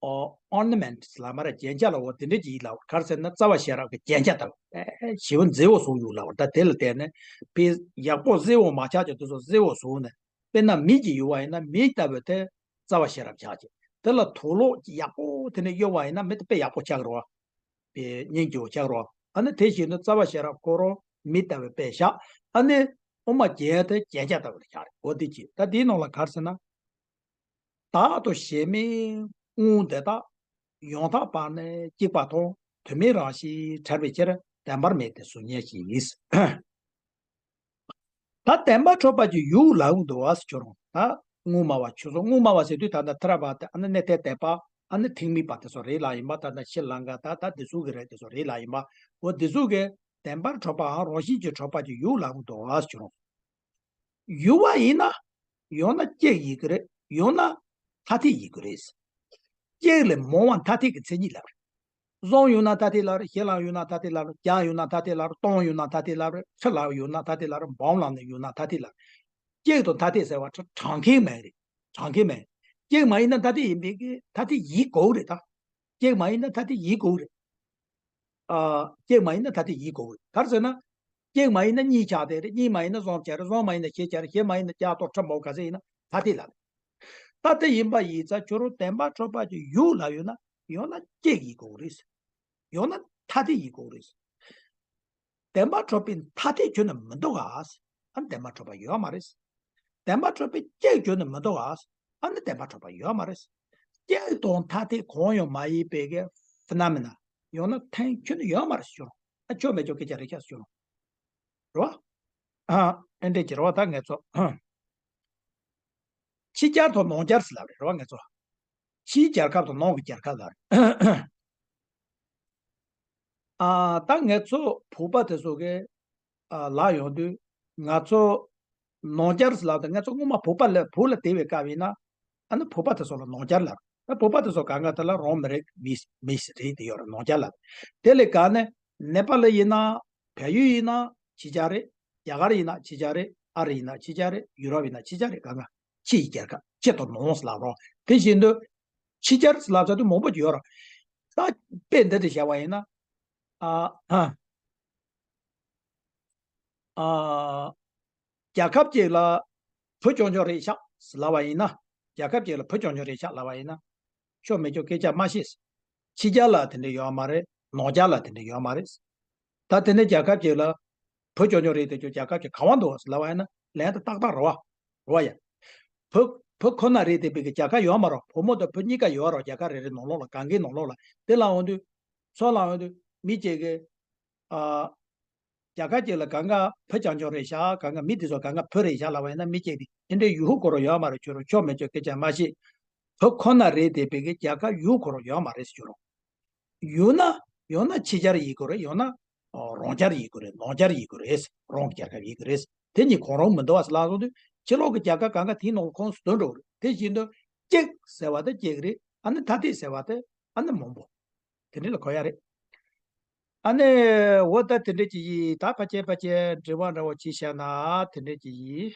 ཨོ། ornament ལབ་མ་རེད། རྒྱན་ཆ་ལབ་འོ་དེ་འདྲ་ཅིག་ཡིན་ལབ། ག་རེ་ཟེར་ན་རྩ་བ་ཤེས་རབ་ཀྱི་རྒྱན་ཆ་ལྟ་བུ། ཨེ་ཞེ་པོ་མཛེས་པོ་བཟོས་ཡོད་ལབ། ད་དེ་ལ་བལྟས་ནས་དཔེ་ཡག་པོ་གསལ་པོ་མ་ཆགས་ཀྱང་དེ་ཚོ་གསལ་པོ་བཟོས་ནས་དཔེར་ན་མིག་ཅིག་ཡོད་པ་ཡིན་ན་མིག་ལྟ་བུ་དེ་རྩ་བ་ཤེས་རབ་ཆགས་ཀྱི། དེ་ལ་དུག་ལོག་ཅིག་ཡག་པོ་དེ་ནས་གཡོགས་པ་ཡིན་ན་མི་དེ་དཔེ་ཡག་པོ་ཆགས་ཀྱི་རེད་བ། དཔེ་སྙིང་རྗེ་པོ་ཆགས་ཀྱི་རེད་བ། ཨ་ནི་དེ་བཞིན་དུ་རྩ་བ་ཤེས་རབ་ཁོ་རང་མིག་ལྟ་བུ་དཔེ་ཆགས། ཨ་ནི་དབུ་མ་རྒྱན་དེ་རྒྱན་ཆ་ལྟ་བུ་ལ་ཆགས་རེད། འོ་དེ་ཅིག་ད་དེའི་ནང་ལ་ག་རེ་ཟེར་ན། བདག་ཏུ་བྱེད་མིན་དངོས་འདི་དག་ཡང་དག་པར་ནི་གཅིག་པ་མཐོང་། དུ་མའི་རང་བཞིན་བྲལ་བའི་ཕྱིར། བདེན་པར་མེད་དེ་གཟུགས་བརྙན་བཞིན། ད་བདེན་པར་གྲུབ་པ་ཅིག་ཡོད་ལབ་འདུག་བ་ཟེར་ཁྱོད་རང་ད་དངོས་སྨྲ་བ་ཁྱོད་ཚོ་དངོས་སྨྲ་བ་ཟེར་དུས་ད་ལྟ་ཐར་པ་དེ་ཨ་ནི་གནས་བརྟན་དད་པ་ཨ་ནི་ཐེག་དམན་པ་དེ་ཚོ་རེད་ལབ་ཡིན་པ། ད་ལྟ་ཤྲི་ལངྐ་ད་ད་དེ་ཚོ་གི་རེད། དེ་ཚོ་རེད་ལབ་ཡིན་པ། འོ་དེ་ཚོ་གི་བདེན་པར་གྲུབ་པའམ་རང་བཞིན་གྱིས་གྲུབ་པ་ཅིག་ཡོད་ལབ་འདུག་བ་ཟེར་ཁྱོད་རང་། ཡོད་པ་ཡིན་ན། ཡོད་ན་གཅིག་ཡིན་གྱི་རེད། ཡོད་ན་ཐ་དད་ཡིན་གྱི་རེད། གཅིག་ལས་མང་བ་ཐ་དད་ཀྱི་མཚན་ཉིད་ལབ་རེད། གཟུགས་ཡོད་ན་ཐ་དད་ལབ་རེད། ཞལ་ལ་ཡོད་ན་ཐ་དད་ལབ་རེད། རྒྱ་ཡོད་ན་ཐ་དད་ལབ་རེད། སྟོང་ཡོད་ན་ཐ་དད་ལབ་རེད། ཁྲི་ལ་ཡོད་ན་ཐ་དད་ལབ་རེད། འབུམ་ལ་ནི་ཡོད་ན་ཐ་དད་ལབ་རེད། གཅིག་དང་ཐ་དད་ཟེར་བ་ཁྲ་གྲངས་ཁེལ་མེད་རེད། གྲངས་ཁེལ་མེད། གཅིག་མ་ཡིན་ན་ཐ་དད་ཡིན་པའི་གི་ཐ་དད་ཡིན་དགོས་རེད་ད། གཅིག་མ་ཡིན་ན་ཐ་དད་ཡིན་དགོས་རེད། ཨ། གཅིག་མ་ཡིན་ན་ཐ་དད་ཡིན་དགོས་རེད། ག་རེ་ཟེར་ན། གཅིག་མ་ཡིན་ན་གཉིས་ཆགས་བསྡད་རེད། གཉིས་མ་ཡིན་ན་གསུམ་ཆགས་རེད། གསུམ་མ་ཡིན་ན་བཞི་ཆགས་རེད། བཞི་མ་ཡིན་ན་བརྒྱ་ཐོག་ཁྲི་མོ་ག་ཚད་ཡིན་ན་ཐ་དད་ལབ་རེད། ད་དེ་ཡིན་པ་ཡིན་ཙང་ཁྱོད་རང་བདེན་པ་འཁྲུལ་པ་གི་ཡུལ་ལབ་ཡོད་ན་ཡང་ན་གཅིག་ཡིན་དགོས་རེད། ཡང་ན་ཐ་དད་ཡིན་དགོས་རེད། བདེན་པ་འཁྲུལ་པའི་ཐ་དད་ཁྱོན་ནས་མི་འདུག་ག་ཨ་བདེན་པ་འཁྲུལ་པ་ཡོད་མ་རེད། བདེན་པ་འཁྲུལ་པའི་གཅིག་ཁྱོན་ནས་མི་འདུག་ག་ཨ་ནི་བདེན་པ་འཁྲུལ་པ་ཡོད་མ་རེད། གཅིག་དང་ཐ་དད་གང་ཡང་མ་ཡིན་པའི་གི་ཕི་ན་མི་ན་ཡང་ན་ཐེངས་ཁྱོན་ནས་ཡོད་མ་རེད་ཟེར་རོ། ཨ་ཆོ་མེད་ཆོ་སྐད་ཆ་རེད་ཤག་ཟེར་རོ། རེད་བ། ཨ་ཨེ་འདྲས་ཀྱི་རེད་བ། ད་ངས་ཚོ་ཕྱི་རྒྱལ་དང་ནང་རྒྱལ་ཟེར་ལབ་རེད་རེད་བ། ངས་ཚོ་ཕྱིའི་རྒྱལ་ཁབ་དང་ནང་གི་རྒྱལ་ཁབ་ལབ་རེད། ཨ་ད་ངས་ཚོ་བོད་པ་དེ་ཚོ་གི་ཨ་ལ་ཡོང་དུས་ང་ཚོ་ནང་རྒྱལ་ཟེར་ལབ་དུས་ང་ཚོ་སྔོན་མ་བོད་པ་ལ་བོད་ལ་དེ་བའི་སྐབས་ཡིན་ན་ཨ་ནི་བོད་པ་དེ་ཚོ་ལ་ནང་རྒྱལ་ལབ་རེད། བོད་པ་དེ་ཚོ་གང་ག་དེ་ལ་རང་མི་རིགས་མི་མི་རིགས་དེ་ཡོད་རེད། ནང་རྒྱལ་ལབ། དེ་ལས་གང་ནས་ནེ་པ་ལི་ཡིན་ན་བལ་ཡུལ་ཡིན་ན་ཕྱི་རྒྱལ་རེད། རྒྱ་གར་ཡིན་ན་ཕྱི་རྒྱལ་རེད། ཨ་རི་ཡིན་ན་ཕྱི་རྒྱལ་རེད། ཡུ་རོབ་ཡིན་ན་ཕྱི་རྒྱལ་རེད། གང་ག་ཕྱི་ཡི་རྒྱལ་ཁབ་ཕྱི་དང་ནང་ཟེར་ལབ་རོགས། དེ་བཞིན་དུ་ཕྱི་རྒྱལ་ཟེར་ལབ་ས་དུས་མང་པོ་ཅིག་ཡོད་རེད། ད་དཔེ་འདི་འདྲ་བཞག་པ་ཡིན་ན་ཨ་ཨ་ཨ་རྒྱལ་ཁབ་ཅིག་ལ་བུ་རྐྱང་རྐྱང་རེད་ཤག་ཟེར་ལབ་པ་ཡིན་ན། རྒྱལ་ཁབ་ཅིག་ལ་བུ་རྐྱང་རྐྱང་རེད་ཤག་ལབ་པ་ཡིན་ན། ཆོ་མེད་ཆོ་སྐད་ཆ་མ་བཤད། ཕྱི་རྒྱལ་ལ་དེ་འདྲ་ཡོད་མ་རེད། ནང་རྒྱལ་ལ་དེ་འདྲ་ཡོད་མ་རེད། ད་དེ་ནས་རྒྱལ་ཁབ་ཅིག་ལ་བུ་རྐྱང་རྐྱང་རེད་དེ་ཁྱོད་རྒྱལ་ཁབ་ཅིག་ག་བ་འདུག་ཟེར་ལབ་པ་ཡིན་ན་ལན་དེ་ཏག་ཏག་རེད་བ། རེད་བ་ཡ། བུ་བུ་ཁོ་ན་རེད་དེ་བི་གི་རྒྱལ་ཁབ་ཡོད་མ་རེད། བུ་མོ་དང་བུ་གཉིས་ཀ་ཡོད་རེད། རྒྱལ་ཁབ་རེ་རེ་ནང་ལོགས་ལ་གང་གའི་ནང་ལོགས་ལ། དེ་ལ་འོང་དུས་ཚོ་ལ་འོང་དུས་མི་གཅིག་གིས་ཨ། རྒྱལ་ཁབ་ཅིག་ལ་གང་ག་བུ་རྐྱང་རྐྱང་རེད་ཤག་གང་ག་མི་དེ་ཚོ་གང་ག་བུ་རེད་ཤག་ལབ་པ་ཡིན་ན་མི་གཅིག་དེ་དེ་འདྲའི་ཡུལ་ཧུ་གོ་རོ་ཡོད་མ་རེད། ཁྱོད་རང་ཆོ་མེད་ཆོ་སྐད་ཆ་མ་བཤད། བུ་ཁོ་ན་རེད་དེ་བི་གི་རྒྱལ་ཁབ་ཡུལ་ཧུ་གོ་རོ་ཡོད་མ་རེད་ཟེར་རོ། ཡོད་ན་ཡོད་ན་ཕྱི་རྒྱལ་ཡིན་དགོས་རེད། ཡོད་ན་རང་རྒྱལ་ཡིན་དགོས་རེད། ནང་རྒྱལ་ཡིན་དགོས་རེད། རང་གི་རྒྱལ་ཁབ་ཡིན་དགོས་རེད། དེ་གཉིས་གང་རུང་མི་འདུག་བ་ཟེར་ལབ་སོང་དུས་ཕྱི་ལོགས་ཀྱི་རྒྱལ་ཁབ་གང་ག་དེའི་ནང་ལ་ཁོངས་སུ་འདུ་འགྲོ་གི་རེད། དེ་བཞིན་དུ་གཅིག་ཟེར་བ་དེ་གཅིག་རེད། ཨ་ནི་ཐ་དད་ཟེར་བ་དེ་ཨ་ནི་མང་པོ་དེ་འདྲ་ལ་གོ་ཡ་རེད། ཨ་ནི་འོ་ད་དེ་འདྲ་ཅིག་ཡིན། ད་ཕལ་ཆེར་ཕལ་ཆེར་འབྲེལ་བ་འདྲ་བོ་ཅིག་བྱས་ན་དེ་འདྲ་ཅིག་ཡིན།